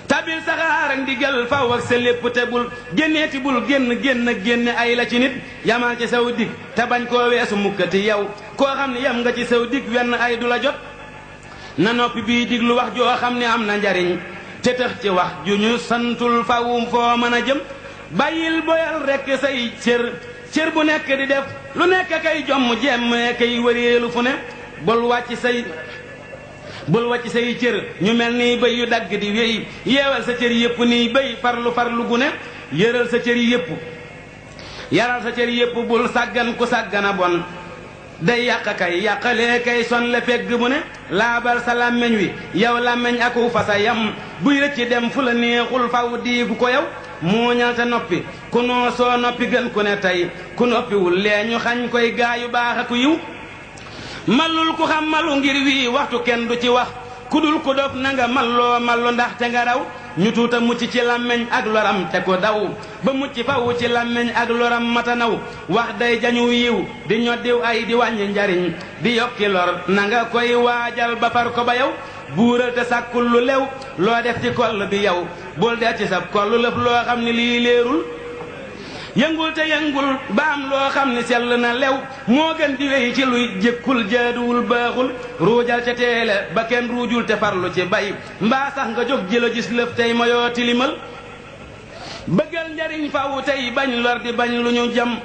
tabil saxaar ak ndigal faw ak sa lépp te bul génneeti bul génne ay la ci nit yamal ci saw dig te bañ koo weesu mukkati yow koo xam ne yam nga ci saw dig wenn ay du la jot na noppi bii diglu wax joo xam ne am na njariñ te tax ci wax ju ñu santul fawum foo mën a jëm bàyyil boyal rekk say cër bu nekk di def lu nekk kay jomm jemme kay wëreelu fu ne bul wàcc say cër ñu mel ni bëy yu dagg di wéy yeewal sa cër yépp nii bëy farlu gu ne yëral sa cër yépp yaral sa cër yépp bul sàggan ku sàggana bon day yàq kay yàqalee kay son la pegg bu ne laabal sa làmmeñ wi yow làmmeñ aku fa sa yam buy rëcc dem fu la neexul faw diigu ko yow muuñal te noppi ku noo soo noppi gën ku ne tey ku noppiwul lee ñu xañ koy gaayu baax aku yiw malul ku xam malu ngir wii waxtu kenn du ci wax kudul ku dof na nga malloo mallu ndaxte nga raw ñu tuuta mucc ci làmmeñ ak loram te ko daw ba mucc faw ci làmmeñ ak loram mata naw wax day jañu yiw di ñoddiw ay di wàññi njariñ di yokki lor na nga koy waajal ba far ko ba yow buural te sàkkul lu lew loo def ci koll bi yow bul def ci sab koll lëf loo xam ne lii léerul yëngul te yëngul ba am loo xam ne sell na lew moo gën di wéy ci luy jëkkul jaaduwul baaxul ruujal ca teele ba kenn ruujul te farlu ci bay mbaa sax nga jóg jëla gis lëf tey moyoo tilimal bëggal njariñ faw tey bañ lor di bañ lu ñu jam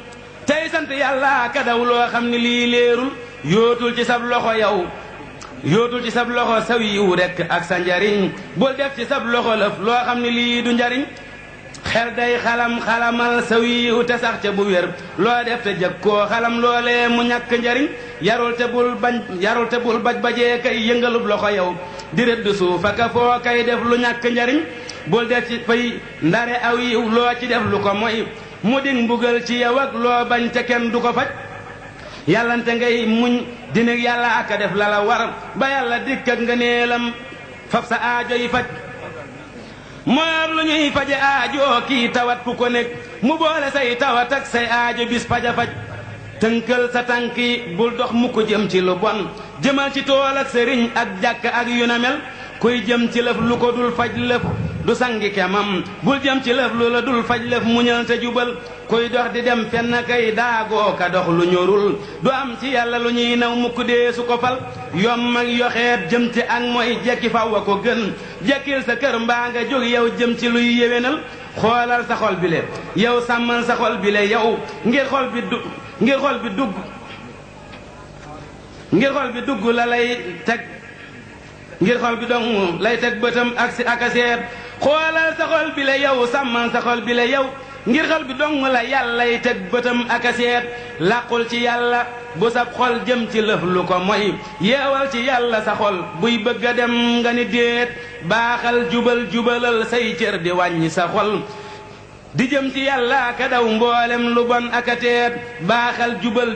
tey sant yàlla kadaw loo xam ne lii léerul yootul ci sab loxo yow yootul ci sab loxo saw yiw rekk ak sa njariñ bul def ci sab loxo lëf loo xam ne lii du njariñ xel day xalam-xalamal sa wiiw te sax ca bu wér loo def te jëkk koo xalam loolee mu ñàkk njariñ yarul te bul baj bajee kay yëngalub loxo yow di rëdd suuf aka foo kay def lu ñàkk njariñ bul def ci fay ndare aw yiw loo ci def lu ko moy mu dig mbugal ci yow ak loo bañ te kenn du ko faj yàllante ngay muñ dinig yàlla aka def la la war ba yàlla dikk ak nga neelam fab sa aajo yi faj mooy lu ñuy faje aajo kii tawat ku ko nekk mu boole say tawat ak say aajo bis faja faj tënkal sa tànk yi bul dox mu ko jëm ci lu bon jëmal ci tool ak sëriñ ak jàkk ak yu na mel kuy jëm ci lëf lu ko dul faj lëf du sangi kemam bul jëm ci lëf lu la dul faj lëf muñal te jubal kuy dox di dem fenn kay daagoo ka dox lu ñorul du am ci yàlla lu ñuy naw mukk dee su ko fal yom ak yoxeet jëm ci ak mooy jekki faw a ko gën jekkil sa kër mbaa nga jóg yow jëm ci luy yéwénal xoolal sa xol bi le yow sàmmal sa xol bi le yow ngir xol bi dugg la lay teg ngir xol bi dong lay teg bëtam ak si ak a seet xoolal sa xol bi le yow sàmmal sa xol bi le yow ngir xol bi dong la yàllay teg bëtam ak a seet làqul ci yàlla bu sab xol jëm ci lëf lu ko moy yeewal ci yàlla sa xol buy bëgg a dem nga ni déet baaxal jubalal say cër di wàññi sa xol di jëm ci yàlla ka daw mboolem lu bon ak a teet baaxal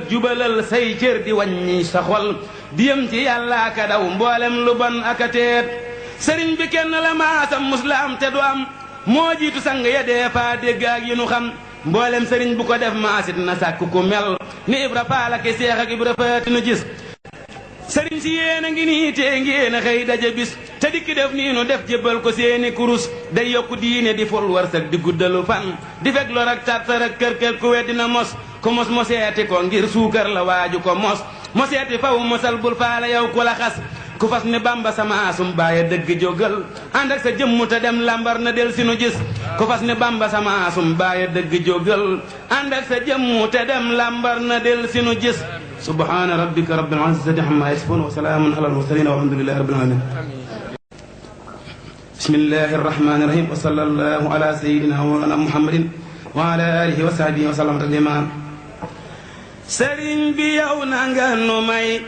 jubalal say cër di wàññi sa xol di jëm ci yàlla ka daw mboolem lu bon ak a teet sëriñ bi kenn la maasam musulaam te du am moo jiitu sang ya dee faa dégg ak yi nu xam mboolem sëriñ bu ko def maasit na sàkk ku mel ni Ibra Faal ak Seex ak Ibra Faati nu gis sëriñ si yéen a ngi nii tee ngeen a xëy daje bis te dikki def nii nu def jébbal ko seeni kurus day yokku diine di ful warsak di guddalu fan di fekk lor ak tartar ak kër ku weddina mos ku mos moseeti ko ngir suukar la waaju ko mos moseeti faw mosal bul faale yow ku la xas ku fas ni Bamba sama asum baaye dëgg jógal ànd ak sa jëmmu te dem lambar na del si nu gis ku fas ni Bamba sama asum baaye dëgg jógal ànd ak sa jëmmu te dem lambar na del si nu gis subhaana rabbika rabbil izzati amma yasifun wa salaamun alal mursalin walhamdulillahi rabbil alamin bismillahi arrahmani irrahim wa sallallahu ala sayidina wa mawlana muhammadin wa ala alihi wa sahbihi wa sallam taslima sëriñ bi yow na nga nu may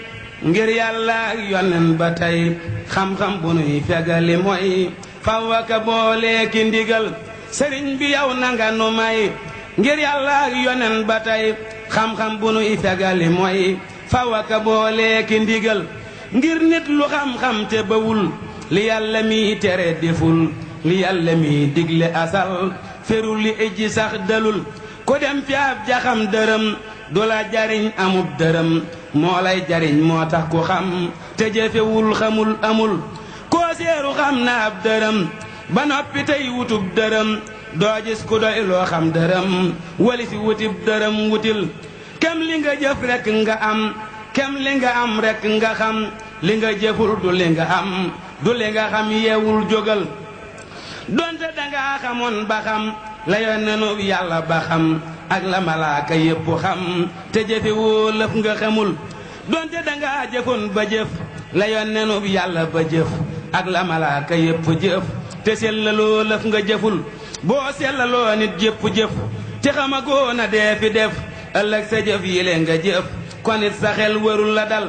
ngir yàlla ak yonen ba tey xam-xam bu nuy fegali mooy fawaka boole ki ndigal sëriñ bi yow na nga nu may ngir yàlla ak yonen ba tey xam-xam bu nuy fegali mooy fawaka boole ki ndigal ngir nit lu xam-xam te bawul li yàlla mi tere deful li yàlla mi digle asal ferul li ijji sax dalul ku dem fi ab jaxam dërëm du la jariñ amub dërëm moo lay jariñ moo tax ku xam te jëfewul xamul amul koo seeru xam na ab dërëm ba noppi tey wutub dërëm doo gis ku doy loo xam dërëm wali si wutib dërëm wutil kem li nga jëf rekk nga am kem li nga am rekk nga xam li nga jëful du li nga am du li nga xam yeewul jógal donte dangaa xamoon ba xam la yonenu yàlla ba xam ak la malaaka yépp xam te jëfe woo lëf nga xamul donte dangaa jëfoon ba jëf la yonenu yàlla ba jëf ak la malaaka yépp jëf te sellaloo lëf nga jëful boo sellaloo nit jëpp jëf te xamagoo na dee fi def ëllëg sa jëf yile nga jëf kon it sa xel warul la dal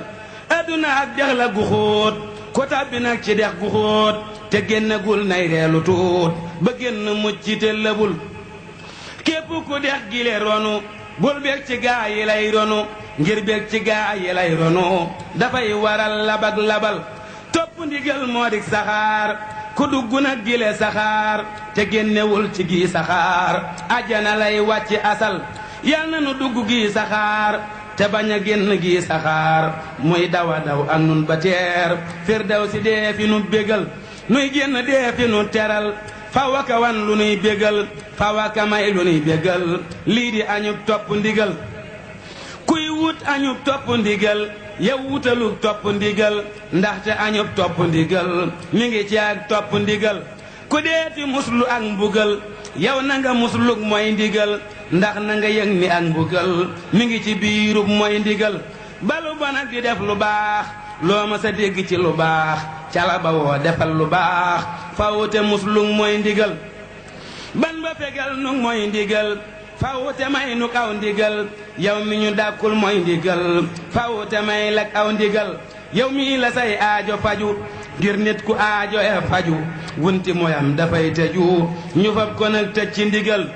adduna ak dex la gu xóot ko tàbbi nag ci dex gu xóot te génnagul nay reelu tuut ba génn mucc te lëbul képp ku dex gile ronu bul bég ci gaa yi lay ronu ngir bég ci gaa yi lay ronu dafay waral labag labal topp ndigal moo di saxaar ku dugg nag gile saxaar te génnewul ci gi saxaar ajjana lay wàcc asal yal na nu dugg gi saxaar te bañ a génn gi saxaar muy dawa daw ak nun ba teer firdawsi dee fi nu bégal nuy génn dee fi nu teral fawaka wan lu nuy bégal fawaka may lu nuy bégal lii di añub topp ndigal kuy wut añub topp ndigal yow wutalug topp ndigal ndaxte añub topp ndigal mi ngi ci ak topp ndigal ku deeti muslu ak mbugal yow na nga muslug mooy ndigal ndax na nga yëg ni ak mbugal mi ngi ci biirub mooy ndigal balu bon ak di def lu baax loo ma sa dégg ci lu baax cala ba woo defal lu baax fawute muslug mooy ndigal ban ba fegal nu mooy ndigal fawute may nu aw ndigal yow mi ñu dàkkul mooy ndigal fawute may lak aw ndigal yow mi la say aajo faju ngir nit ku aajo e faju wunti moyam dafay tëju ñu fab ko nag tëj ci ndigal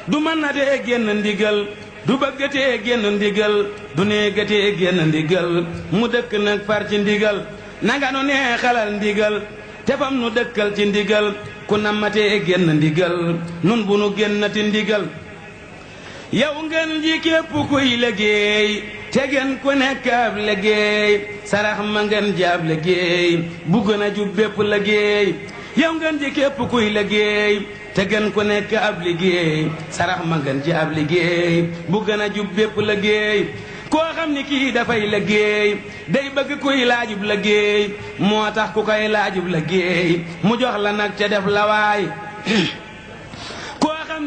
du mën na tee génn ndigal du bëggatee génn ndigal du neegatee génn ndigal mu dëkk nag far ci ndigal nanga nu neexalal ndigal te fam nu dëkkal ci ndigal ku nammatee génn ndigal nun bu nu génnati ndigal yow ngeen ji képp kuy liggéey te gën ku nekk ab liggéey sarax ma ngeen ji ab liggéey bu gën a jub bépp liggéey yow ngeen ji képp kuy liggéey te gën ku nekk ab liggéey sarax ma ngeen ji ab liggéey bu gën a jub bépp liggéey koo xam ni kii dafay liggéey day bëgg kuy laajub liggéey moo tax ku koy laajub liggéey mu jox la nag te def la waay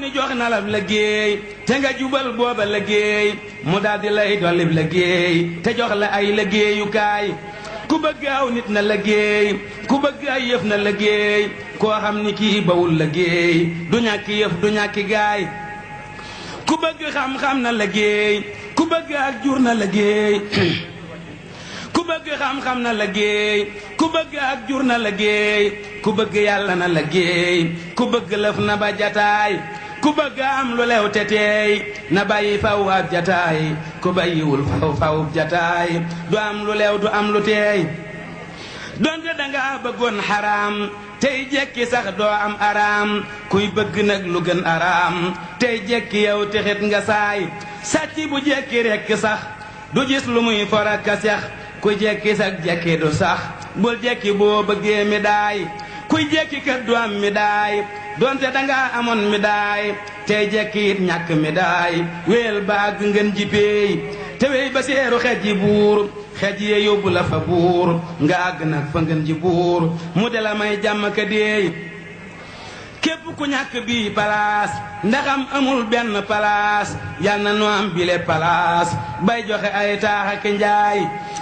ni jox na la liggéey te nga jubal booba liggéey mu daldi lay dollib liggéey te jox la ay liggéeyukaay ku bëgg aw nit na liggéey ku bëgg ay yëf na liggéey koo xam ni kii bawul liggéey du ñàkki yëf du ñàkki gaay ku bëgg xam-xam na liggéey ku bëgg ak jur na liggéey ku bëgg xam-xam na liggéey ku bëgg ak jur na liggéey ku bëgg yàlla na liggéey ku bëgg lëf na ba jataay ku bëgg am lu lew te teey na bàyyi faw ab jataay ku bàyyiwul faw jataay du am lu lew du am lu teey donte danga bëggoon xaraam tey jekki sax doo am araam kuy bëgg nag lu gën araam tey jekki yow texit nga saay sàcc bu jekki rekk sax du gis lu muy foraka sex ku jekki sax jekki du sax bul jekki boo bëggee mi daay kuy jekki kat du am mi daay donte danga amoon mi daay tey jekki it ñàkk mi daay wéel baag ngeen ji peey te wey ba seeru xej ji buur xej ye yóbbu la fa buur nga àgg nag fa ngeen ji buur mu de la may jàmm ka deey képp ku ñàkk bii palaas ndaxam amul benn palaas yal na nu am bile palaas bay joxe ay taax ak njaay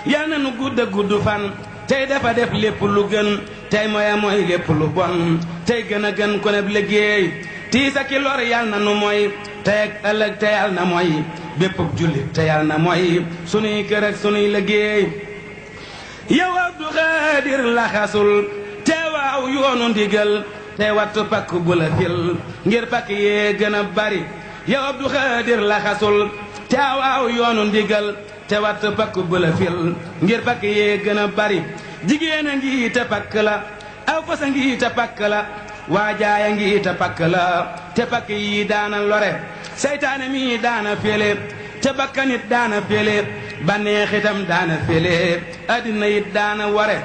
yal na nu gudd a gudd fan tey dafa def lépp lu gën tey mooy lépp lu bon tey gën a gën ko neb liggéey tiis ak lor yal na nu mooy tey ak ëllëg te yal na mooy bépp jullit te yal na mooy sunuy kër ak sunuy liggéey yow Abdu Xaadir laxasul te waaw yoonu ndigal te wattu pakk bu la fil ngir pakk yee gën a bari yow Abdu Xaadir laxasul te waaw yoonu ndigal te wattu pakk bu la fil ngir pakk yee gën a bari jigéen a ngi te pakk la aw fas a ngi te pakk la waajaay a ngi te pakk la te pakk yi daana lore seytaane mi daana fele te bakkanit daana fele baneexitam daana fele addina it daana ware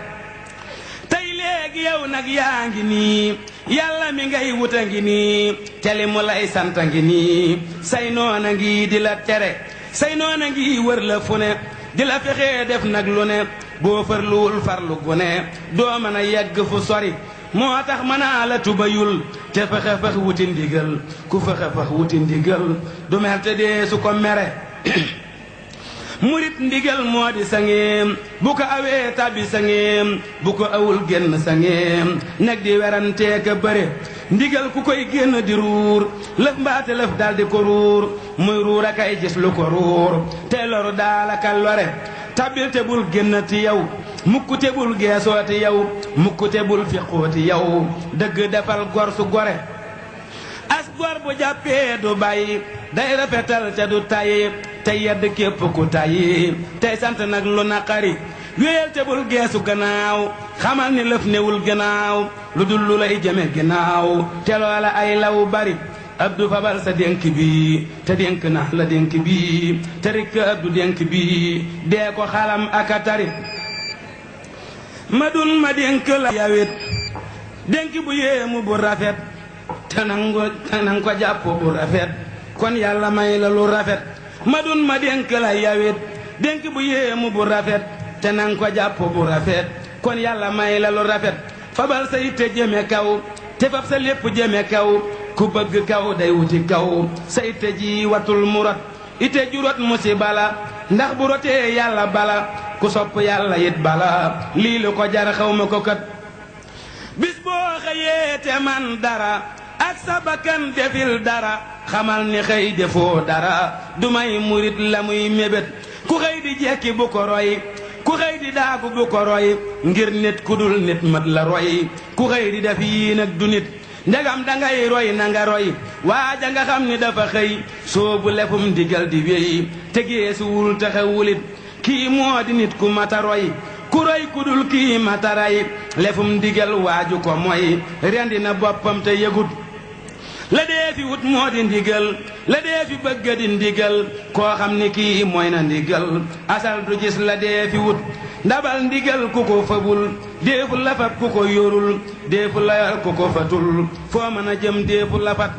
tey léegi yow nag yaa ngi nii yàlla mi ngay wuta ngi nii te li mu lay santa ngi nii say noona ngi di la tere say noona ngi wër la fu ne di la fexee def nag lu ne boo farluwul farlu gu ne doo mën a yegg fu sori moo tax mënaa la tubayul te fexe wuti ndigal ku fexe wuti ndigal du mer te dee su ko mere murit ndigal moo di sangeem bu ko awee tabi sangeem bu ko awul génn sangeem nag di werantee ka bëre ndigal ku koy génn di ruur lëf mbaate lëf daldi ko ruur muy ruur a kay gis lu ko ruur te loru daalaka lore tabil te bul génnati yow mukk te bul geesooti yow mukk te bul fiqooti yow dëgg defal gor su gore as gor bu jàppee du bàyyi day rafetal te du tayi te yedd képp ku tayi tey sant nag lu naqari wéyal te bul geesu gannaaw xamal ni lëf newul gannaaw lu dul lu lay jëme ginnaaw te loola ay law bari abdu fabal sa dénk bi te dénk na la dénk bi te rikk abdu dénk bi dee ko xalam aka tari ma dun ma dénk la yawit dénk bu yéemu bu rafet te nang ko jàpp bu rafet kon yàlla may la lu rafet ma dun ma dénk la yawit dénk bu yéemu bu rafet te nang ko jàpp bu rafet kon yàlla may la lu rafet fabal sa yitte jëme kaw te fab sa lépp jëme kaw ku bëgg kaw day wuti kaw sa yitte ji watul mu rot itte ju rot musiba la ndax bu rotee yàlla bala ku sopp yàlla it bala lii lu ko jar xaw ma ko kat bis boo xëyee te man dara ak sa bakkan defil dara xamal ni xëy defoo dara du may murit la muy mébét ku xëy di jekki bu ko roy ku xëy di daagu bu ko roy ngir nit ku dul nit mat la roy ku xëy di def yii nag du nit ndegam dangay roy na nga roy waaja nga xam ni dafa xëy soobu lefum digal di wéy te geesuwul taxawulit kii moo di nit ku mata roy ku roy ku dul kii mata ray lefum digal waaju ko mooy rendi na boppam te yëgut la dee fi wut moo di ndigal la dee fi bëgg di ndigal koo xam ni kii mooy na ndigal asal du gis la dee fi wut ndabal ndigal ku ko fabul déefu la fab ku ko yorul déefu la yor ku ko fatul foo mën a jëm déefu la fat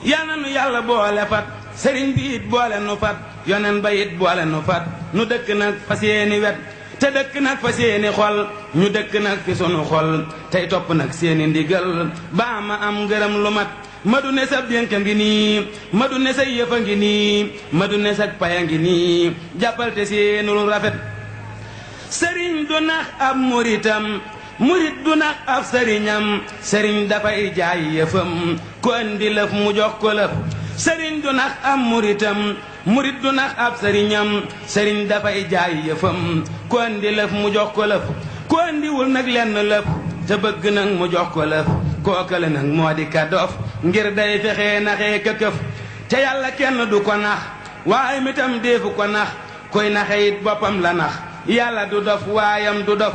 yal na nu yàlla boole fat sëriñ bi it boole nu fat yonen ba it boole nu fat nu dëkk nag fa seeni wet te dëkk nag fa seeni xol ñu dëkk nag fi sunu xol tey topp nag seeni ndigal baa ma am ngërëm lu mat ma du ne sa dénk ngi nii ma du ne sa yëf a ngi nii ma du ne sa paya ngi nii jàppal te seenul rafet sëriñ du nax ab muritam murit du nax ab sëriñam sëriñ dafay jaay yëfam ku andi lëf mu jox ko lëf sëriñ du nax ab muritam murit du nax ab sëriñam sëriñ dafay jaay yëfam ku andi lëf mu jox ko lëf ku andiwul nag lenn lëf te bëgg nag mu jox ko lëf kookale nag moo di ka dof ngir day fexe naxee ka këf te yàlla kenn du ko nax waaye mitam deefu ko nax koy naxe it boppam la nax yàlla du dof waayam du dof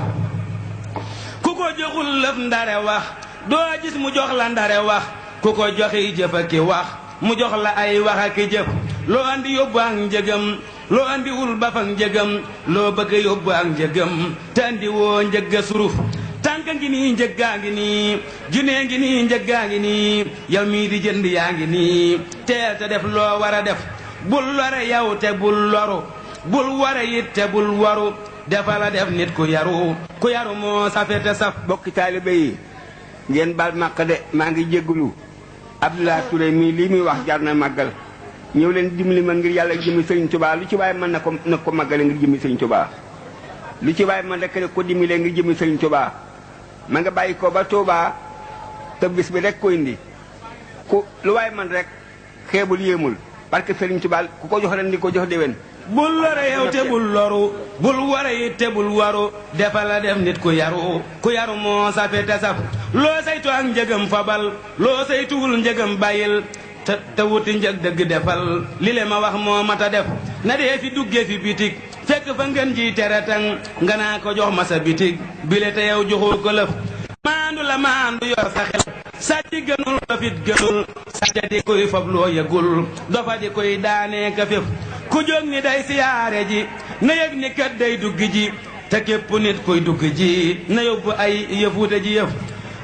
ku ko joxul lëf ndare wax doo gis mu jox la ndare wax ku ko joxi jëf ak ki wax mu jox la ay wax ak ki jëf loo andi yóbbu ak njëgam loo andiwul ba fa njëgam loo bëgg yóbbu ak njëgam te andi woo njëgga suruf tànka ngi nii njëggaa ngi nii junee ngi nii njëggaa ngi nii yow mii di jënd yaa ngi nii teel te def loo war a def bul lore yow te bul loru bul ware it te bul waru dafa la def nit ku yaru moo safe te saf bokki taalibe yi ngeen baal màq de maa ngi jéggulu Abdoulaye Touré mii lii muy wax jar na màggal ñëw leen dimbali ma ngir yàlla jëmi Sëriñ Tuubaa lu ci waaye mën na ko màggale ngir jëmi Sëriñ Tuubaa lu ci waaye mën rek ko dimbalee ngir jëmi Sëriñ Tuubaa ma nga bàyyi ko ba Tuubaa te bis bi rek ko indi ku lu waaye man rek xeebul yéemul parce que Sëriñ Tuubaa ku ko jox ren di ko jox déwén bul lore yow te bul loru bul ware it te bul waru defa la def nit ku yaru moo safe te saf loo saytu ak njëgam fabal loo saytuwul njëgam bàyyil te wuti njëg dëgg defal li le ma wax moo mata def na dee fi dugge fi bitig fekk fa ngeen ji tere tang nga naa ko jox ma sa bitig bile te yow joxul ko lëf maandu la maandu yor sa xel sàcc gënul dofit gënul sàcc di koy fab loo yëgul dofa di koy daanee ka féf ku jóg ni day siyaare ji na yëg ni kat day dugg ji te képp nit koy dugg ji na yóbbu ay yëfuute ji yëf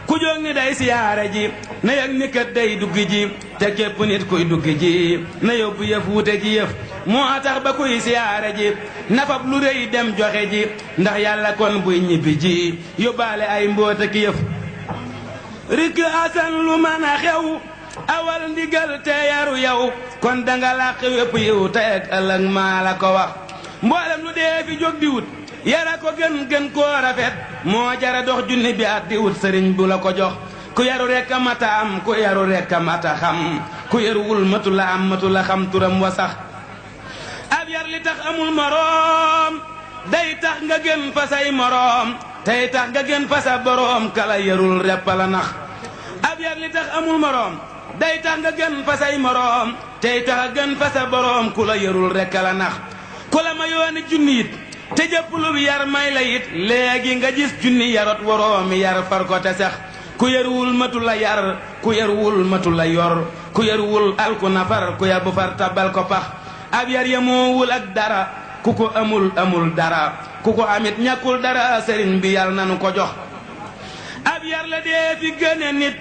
ku jóg ni day siyaare ji na yëg ni kat day dugg ji te képp nit koy dugg ji na yóbbu yëfuute ji yëf moo tax ba kuy siyaare ji nafab lu rëy dem joxe ji ndax yàlla kon buy ñibbi ji yóbbaale ay mboota ki yëf rik asan lu mën a xew awal ndigal te yaru yow kon danga làq wépp yiw te ak ëllëg maa la ko wax mboolem lu dee fi jóg di wut yara ko gën koo rafet moo jara dox junni bi at di wut sëriñ bu la ko jox ku yaru rekk a mata am ku yaru rekk a mata xam ku yaruwul matu la am matu la xam turam wa sax ab yar li tax amul moroom day tax nga gën fa say moroom tey tax nga gën fa sa boroom kala yarul repp la nax ab yar li tax amul moroom day tax nga gën fa say moroom tey tax a gën fa sa boroom ku la yarul rekk la nax ku la ma yooni junni it te jëpp lu yar may la it léegi nga gis junni yarot woroomi yar far ko te sax ku yaruwul matu la yar ku yaruwul matu la yor ku yaruwul alku nafar ku yar bu far tabal ko pax ab yar yemoowul ak dara ku ko amul dara ku ko amit ñàkkul dara sëriñ bi yàlla nanu ko jox ab yar la dee fi gëne nit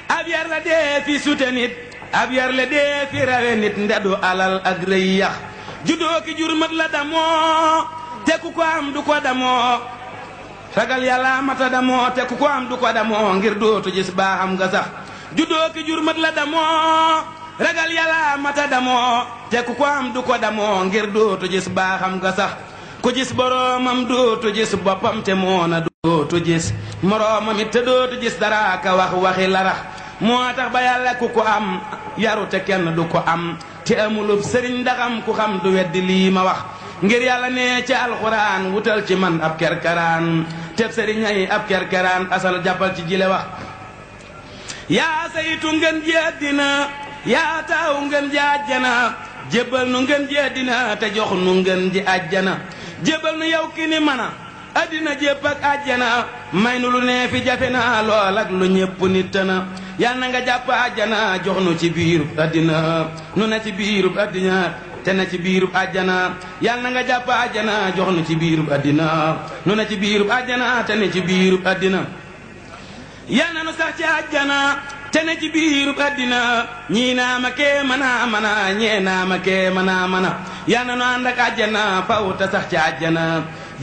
ab yar la dee fi sute nit ab yar la dee fi rawe nit ndedu alal ak rëy yax juddoo ki jur mat la damoo te ku ko am du ko damoo ragal yàlla mata damoo te ku ko am du ko damoo ngir dootu gis baaxam nga sax juddoo ki jur mat la damoo ragal yàlla mata damoo te ku ko am du ko damoo ngir dootu gis baaxam nga sax ku gis boroomam dootu gis boppam te moona dootu gis moroomam it te dootu gis dara ka wax waxi larax moo tax ba yàlla ku ko am yaru te kenn du ko am te amulub sëriñ ndaxam ku xam du weddi lii ma wax ngir yàlla ne ci alxuraan wutal ci man ab kerkeraan teb sëriñ ay ab kerkeraan asal jàppal ci jile wax yaa saytu ngeen ji àddina yaa taaw ngeen ji àjjana jébbal nu ngeen ji àddina te jox nu ngeen ji àjjana jébbal nu yow ki ni mana àddina jépp ak àjjana may nu lu nee fi jafe na lool ak lu ñépp nit na yal na nga jàpp àjjana jox nu ci biirub àddina nu ne ci biirub àddina te ne ci biirub àjjana yal na nga jàpp àjjana jox nu ci biirub àddina nu ne ci biirub àjjana te ne ci biirub àddina yal na nu sax ci àjjana te ne ci biirub àddina ñii naa ma kee mana mana ñee naa ma kee mana mana yal na nu ànd ak àjjana faw te sax ci àjjana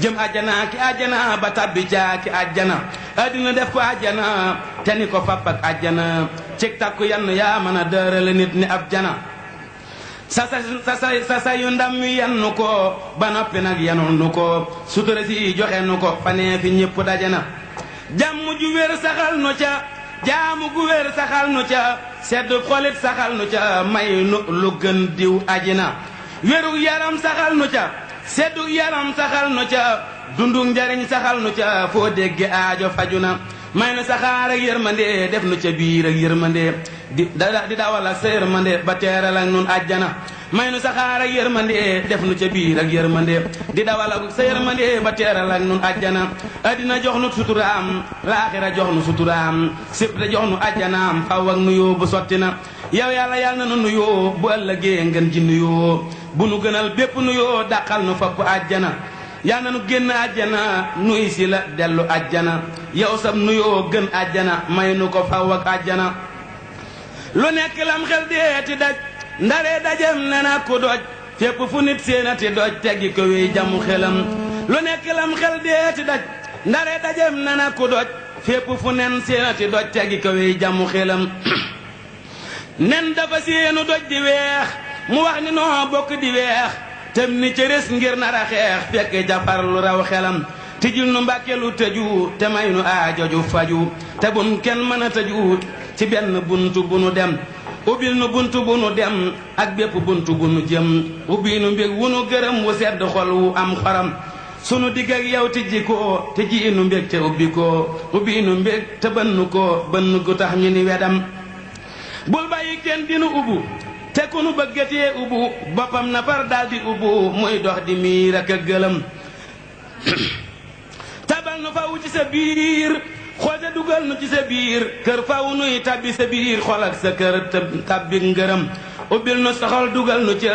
jëm àjjana ki àjjana ba tabbi caa ki àjjana àddina def ko àjjana te ni ko fapp ak àjjana cig takku yann yaa mën a dërale nit ni ab jana sa yu ndam wi yannu ko ba noppi nag yanul nu ko sutura si joxe nu ko fanee fi ñépp dajana jàmm ju wér saxal nu ca jaamu gu wér saxal nu ca sedd xolit saxal nu ca may nu lu gën diw ajina wéru yaram saxal nu ca seddu yaram saxal nu ca dundu njariñ saxal nu ca foo dégge aajo faju na may nu saxaar ak yërmande def nu ca biir ak yërmande di dawal ak sa yërmande ba teeral ak nun àjjana may nu saxaar ak yërmande def nu ca biir ak yërmande di dawal ak sa yërmande ba teeral ak nun àjjana addina jox nu suturaam laaxira jox nu suturaam sibte jox nu àjjanaam faw ak nuyoo bu sotti na yow yàlla yàlla na nu nuyoo bu ëllëgee ngeen ji nuyoo bu nu gënal bépp nuyoo dàqal nu fopp àjjana yal na nu génn àjjana nuy si la dellu àjjana yow sab nuyoo gën àjjana may nu ko faw ak àjjana lu nekk lam xel deeti daj ndare dajem ne na ku doj fépp fu nit séenati doj teggi ko wéy jamu xelam lu nekk lam xel deeti daj ndare dajem ne na ku doj fépp fu nen séenati doj teggi ko wéy jamu xelam nen dafa séenu doj di weex mu wax ni noo bokk di weex tem ni cëres ngir nar a xeex fekk jafar lu raw xelam tijjul nu mbàkke lu tëju te may nu aajoju faju te bun kenn mën a tëju ci benn buntu bu nu dem ubbil nu buntu bu nu dem ak bépp buntu bu nu jëm ubbi nu mbég wu nu gërëm wu sedd xol wu am xoram sunu digg ak yow tijji ko te ji nu mbég te ubbi ko ubbi nu mbég te bënn ko bënn gu tax ñu ni wedam bul bàyyi kenn dinu ubbu te ku nu bëggatee ubbu boppam na far daldi ubbu muy dox di miir ak a gëlëm tabal nu faw ci sa biir xool te dugal nu ci sa biir kër faw nuy tabbi sa biir xol ak sa kër tabbi ngërëm ubbil nu sa xol dugal nu ca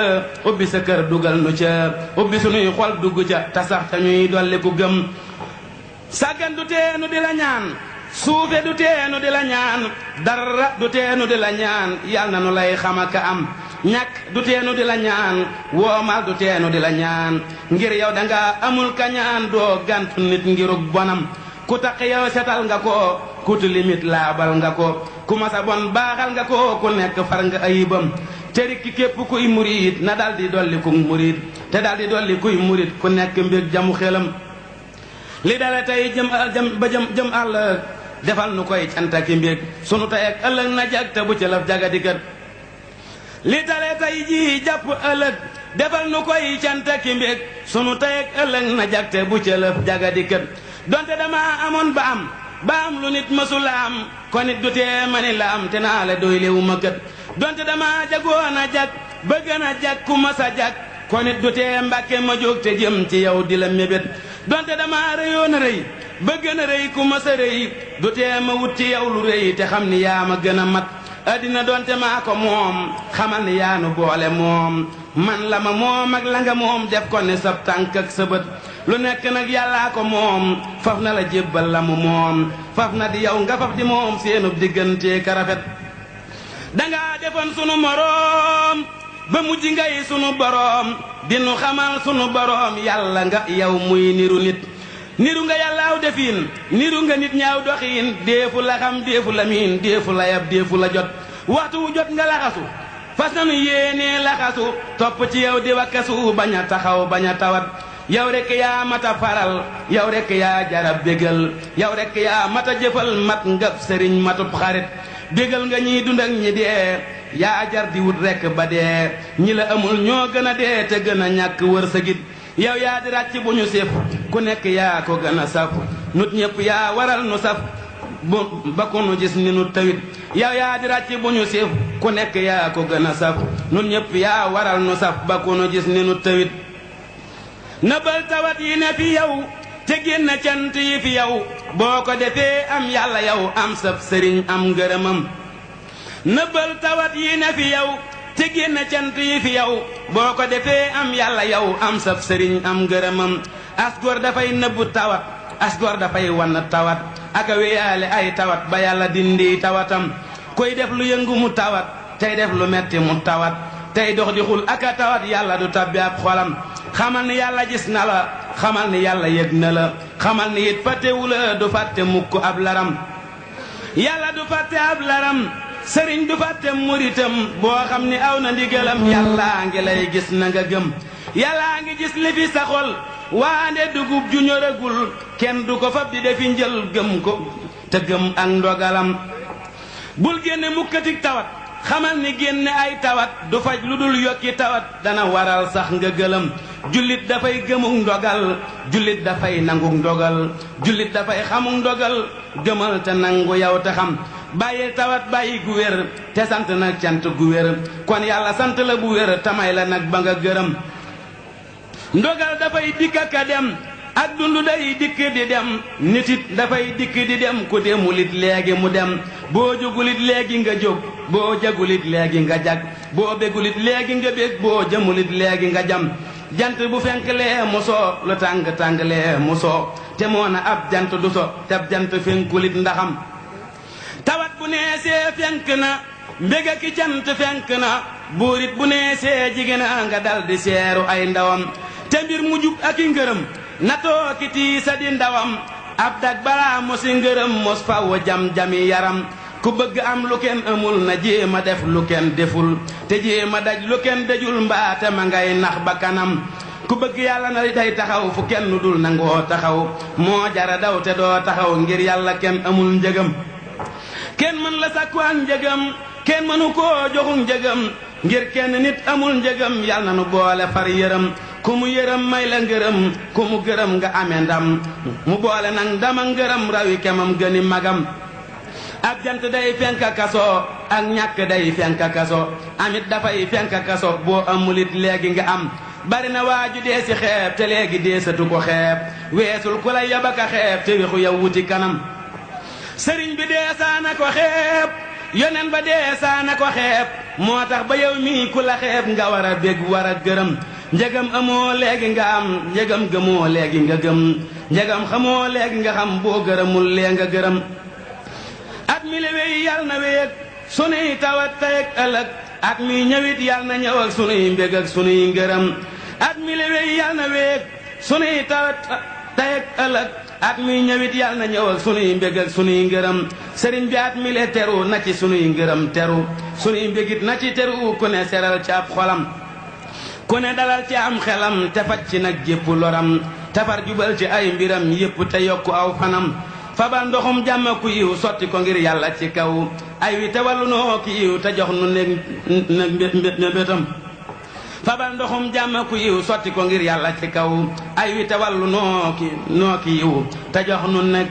ubbi sa kër dugal nu ca ubbi sunuy xol dugg ca te sax te ñuy dolli ku gëm sàggan du teenu di la ñaan suufe du teenu di la ñaan dara du teenu di la ñaan yal na nu lay xamaka am ñàkk du teenu di la ñaan woomal du teenu di la ñaan ngir yow danga amul ka ñaan doo gantu nit ngirug bonam ku taq yow setal nga ko ku tilimit laabal nga ko ku masa bon baaxal nga ko ku nekk far nga ayibam te rikki képp kuy murit na daldi dolli ku murit te daldi dolli kuy murit ku nekk mbég jamu xelam li dale tey jëm àll defal nu koy cantaki mbég sunu tey ak ëllëg na jag te bu ca laf jagadikat li dale tey ji jàpp ëllëg defal nu koy cantaki mbég sunu tey ak ëllëg na jag te bu ca laf jagadikat donte dama amoon ba am lu nit mësula am kon nit du tee mani la am te naa la doy lewu ma kët donte dama jagoon a jag bëgg na jag ku mas a jag kon it du tee Mbàkke ma jóg te jëm ci yow di la mébét donte dama rëyoon a rëy ba gën a rëy ku ma sa rëy du tee ma wut ci yow lu rëy te xam ni yaa ma gën a mat addina donte maa ko moom xamal ni yaa nu boole moom man la ma moom ak la nga moom def ko ne sab tànk ak sa bët lu nekk nag yàllaa ko moom faf na la jébbal la mu moom faf na di yow nga faf di moom seenub diggante ka rafet dangaa defoon sunu moroom ba mujj ngay sunu boroom dinu xamal sunu boroom yàlla nga yow muy niru nit niru nga yàllaaw defiin niru nga nit ñaaw doxiin déefu la xam déefu la miin déefu la yab déefu la jot waxtu wu jot nga laxasu fas nanu yéenee laxasu topp ci yow di wakkasu bañ a taxaw bañ a tawat yow rekk yaa mata faral yow rekk yaa jarab bégal yow rekk yaa mata jëfal mat ngab sëriñ matub xarit bégal nga ñiy dund ak ñi dee yaa jar di wut rekk ba dee ñi la amul ñoo gën a dee te gën a ñàkk wërsëgit yow yaa di ràcc bu ñu sif ku nekk yaa ko gën a saf nut ñëpp yaa waral nu saf ba ku nu gis ni nu tawit yow yaa di ràcc bu ñu sif ku nekk yaa ko gën a saf nut ñëpp yaa waral nu saf ba ku nu gis ni nu tawit nëbbal tawat yi ne fi yow te génn cant yi fi yow boo ko defee am yàlla yow am sab sëriñ am ngërëmam nëbbal tawat yi ne fi yow te génn cant yi fi yow boo ko defee am yàlla yow am sab sëriñ am ngërëmam asgor dafay nëbbu tawat asgor dafay wan tawat aka wéyaale ay tawat ba yàlla dindi tawatam koy def lu yëngu mu tawat tey def lu metti mu tawat tey dox di xul aka tawat yàlla du tabbi ab xolam xamal ni yàlla gis na la xamal ni yàlla yëg na la xamal ni it fàttewu la du fàtte mukk ab laram yàlla du fàtte ab laram sëriñ du fàtte muritam boo xam ni aw na ndigalam yàllaa ngi lay gis na nga gëm yàllaa ngi gis li fi sa xol waande dugub ju ñoragul kenn du ko fab di defi njël gëm ko te gëm ak ndogalam bul génne mukkatik tawat xamal ni génne ay tawat du faj lu dul yokki tawat dana waral sax nga gëlëm jullit dafay gëmuk ndogal jullit dafay nanguk ndogal jullit dafay xamuk ndogal gëmal te nangu yow te xam bàyyil tawat bàyyi gu wér te sant nag cant gu wér kon yàlla sant la bu wér tamay la nag ba nga gërëm ndogal dafay dikk ak dem ak dund day dikk di dem nit it dafay dikk di dem ku demulit léegi mu dem boo jógulit léegi nga jóg boo jagulit léegi nga jag boo bégulit léegi nga bég boo jëmulit léegi nga jam jant bu fenklee mu soo lu tàng-tànglee mu soo te moo na ab jant du so te ab jant fenkulit ndaxam tawat bu neesee fenk na mbéga ki cant fenk na buurit bu neesee jigéen a nga dal di seeru ay ndawam te mbir mu jub ak i ngërëm natoo ki tiisa di ndawam ab dag balaa mosi ngërëm mos faw jam-jami yaram ku bëgg am lu kenn amul na jéema def lu kenn deful te jéema daj lu kenn dajul mbaate ma ngay nax ba kanam ku bëgg yàlla na day taxaw fu kenn dul nangoo taxaw moo jara daw te doo taxaw ngir yàlla kenn amul njëgam kenn mën la sàkkuwaan njëgam kenn mënu koo joxu njëgam ngir kenn nit amul njëgam yàlla na nu boole far yërëm ku mu yërëm may la ngërëm ku mu gërëm nga amee ndam mu boole nag ndama ngërëm rawi kemam gëni magam ab jant day fenk kaso ak ñàkk day fenk kaso amit dafay fenk kaso boo amulit léegi nga am bari na waaju dee si xeeb te léegi deesatu ko xeeb weesul ku la yabaka xeeb te wexu yow wuti kanam sëriñ bi deesaana ko xeeb yonen ba deesaana ko xeeb moo tax ba yow mii ku la xeeb nga war a bég war a gërëm njëgam amoo léegi nga am njëgam gëmoo léegi nga gëm njëgam xamoo léegi nga xam boo gërëmul lee nga gërëm at mi le wey yàlla na wéeg sunuy tawat tey ak ëllëg at mi ñëwit yàlla na ñëw ak sunuy mbég ak sunuy ngërëm at mi le wey yàlla na wéeg sunuy tawat tey ak ëllëg at mi ñëwit yàlla na ñëw ak sunuy mbég ak sunuy ngërëm sëriñ bi at mi le teru na ci sunuy ngërëm teru sunuy mbégit na ci teru ku ne seral ci ab xolam ku ne dalal ci am xelam te faj ci nag jépp loram tafar jubal ci ay mbiram yépp te yokku aw fanam fabal ndoxum jàmm ku yiw sotti ko ngir yàlla ci kaw ay wi te wàllu noo ki yiw te jox nu neg mbétam fabal ndoxum jàmm ku yiw sotti ko ngir yàlla ci kaw ay wi te wàllu noo ki yiw te jox nu neg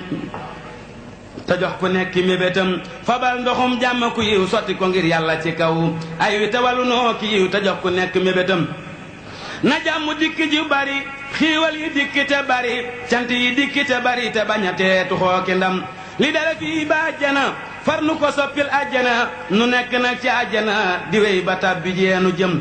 te jox ku nekk mébétam fabal ndoxum jàmm ku yiw sotti ko ngir yàlla ci kaw ay wi te wàllu noo ki yiw te jox ku nekk mébétam na jàmm dikk ji bari xiiwal yi dikk te bari cant yi dikk te bari te bañ a teetu xooki ndam li dara fii ba àjjana far nu ko soppil àjjana nu nekk nag ci àjjana di wéy ba tàbbi jeenu jëm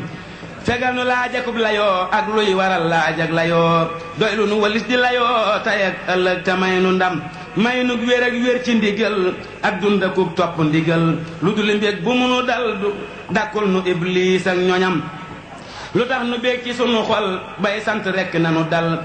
fegal nu laajakub layoo ak luy waral laajak layoo doy lu nu walis di layoo tay ak ëllëg te may nu ndam may nu wér ak wér ci ndigal ak dundakub topp ndigal lu dul mbég bu munu dal du dakkul nu iblis ak ñoñam lu tax nu bég ci sunu xol bay sant rekk nanu dal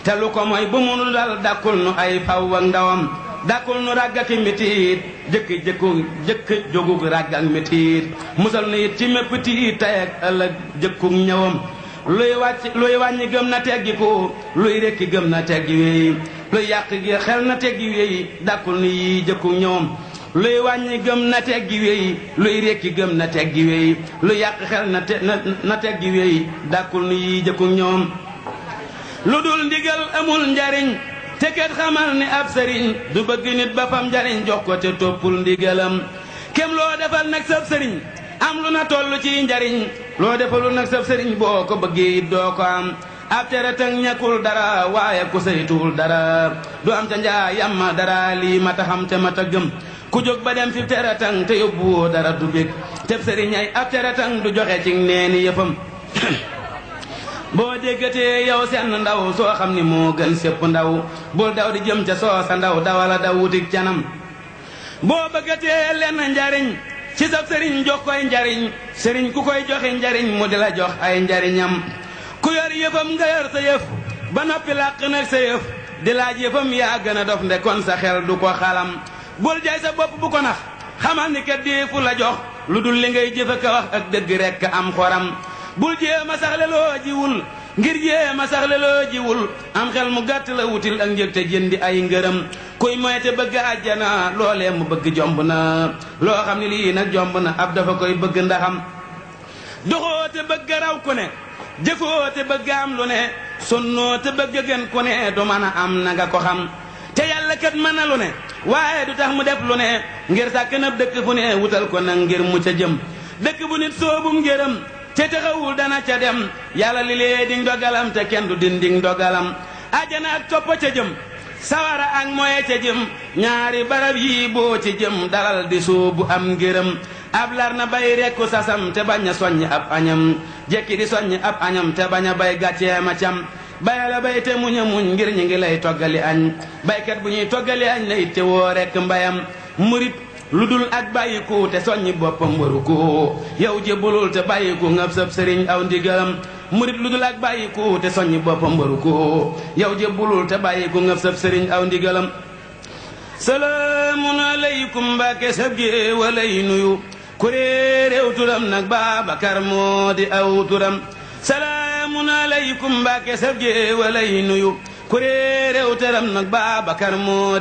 te lu ko mooy bu munu dal dakkul nu ay faw ak ndawam dakkul nu ràgg ak metiit jëkk jógug ràgg ak metiit musal nu it ci mépp tiit tey ak ëllëg jëkkug ñëwam luy wàññi gëm na teggiku luy rekki gëm na teggi wéy luy yàq gi xel na teggi wéy dakkul nu yi jëkkug ñëwam luy wàññi gëm na teggi wéy luy rekki gëm na teggi wéy luy yàq xel na teggi wéy dakkul nu yi jëkkug ñëwam lu dul ndigal amul njariñ te kat xamal ni ab sëriñ du bëgg nit ba fam njariñ jox ko te toppul ndigalam kem loo defal nag sab sëriñ am lu na toll ci njariñ loo defalul nag sab sëriñ boo ko bëggee it doo ko am ab tere tëng ñàkkul dara waaye ku saytuwul dara du am ca njaayam ma dara lii mata xam te mata gëm ku jóg ba dem fi tere tëng te yóbbuwoo dara du bég teb sëriñ ay ab tere tëng du joxe ci neeni yëfam boo déggatee yow seen ndaw soo xam ni moo gën sépp ndaw bul daw di jëm ca soosa ndaw dawala daw wutik canam boo bëggatee lenn njariñ ci sab sëriñ jox koy njariñ sëriñ ku koy joxe njariñ mu di la jox ay njariñam ku yor yëfam nga yor sa yëf ba noppi làq nag sa yëf di laaj yëfam yaa gën a dof nde kon sa xel du ko xalam bul jay sa bopp bu ko nax xamal ni kat deefu la jox lu dul li ngay jëf ak wax ak dëgg rekk am xoram bul jéema saxle loo jiwul ngir jéema saxle loo jiwul am xel mu gàtt la wutil ak njëg te jëndi ay ngërëm kuy moy te bëgg àjjana loolee mu bëgg jomb na loo xam ne lii nag jomb na ab dafa koy bëgg ndaxam doxoo te bëgg raw ku ne jëfoo te bëgg am lu ne sonnoo te bëgg gën ku ne du mën a am na nga ko xam te yàlla kat mën na lu ne waaye du tax mu def lu ne ngir sàkk na dëkk fu ne wutal ko nag ngir mu ca jëm dëkk bu nit soobum ngërëm te taxawul dana ca dem yàlla li lee ding dogalam te kenn du dinding dogalam ajana ak toppa ca jëm sawara ak moye ca jëm ñaari barab yi boo ci jëm dalal di soobu am ngërëm ab lar na bay rekku sasam te bañ a soññ ab añam jekki di soññ ab añam te bañ a bay gàcceema cam bayala bay te muñ a muñ ngir ñi ngi lay toggali añ baykat bu ñuy toggali añ la it te woo rekk mbayam murit lu dul ak bàyyiku te soññi boppam waru ko yow jébbalul te bàyyiku ngab sab sëriñ aw ndigalam murit lu dul ak bàyyiku te soññi boppam waru ko yow jébbalul te bàyyiku ngab sab sëriñ aw ndigalam salaamun aleykum mbàkke sab géewalay nuyu kuréeréew turam nag Baabakar moo di aw turam salaamun aleykum mbàkke sab géewalay nuyu kuréeréew turam nag Baabakar moo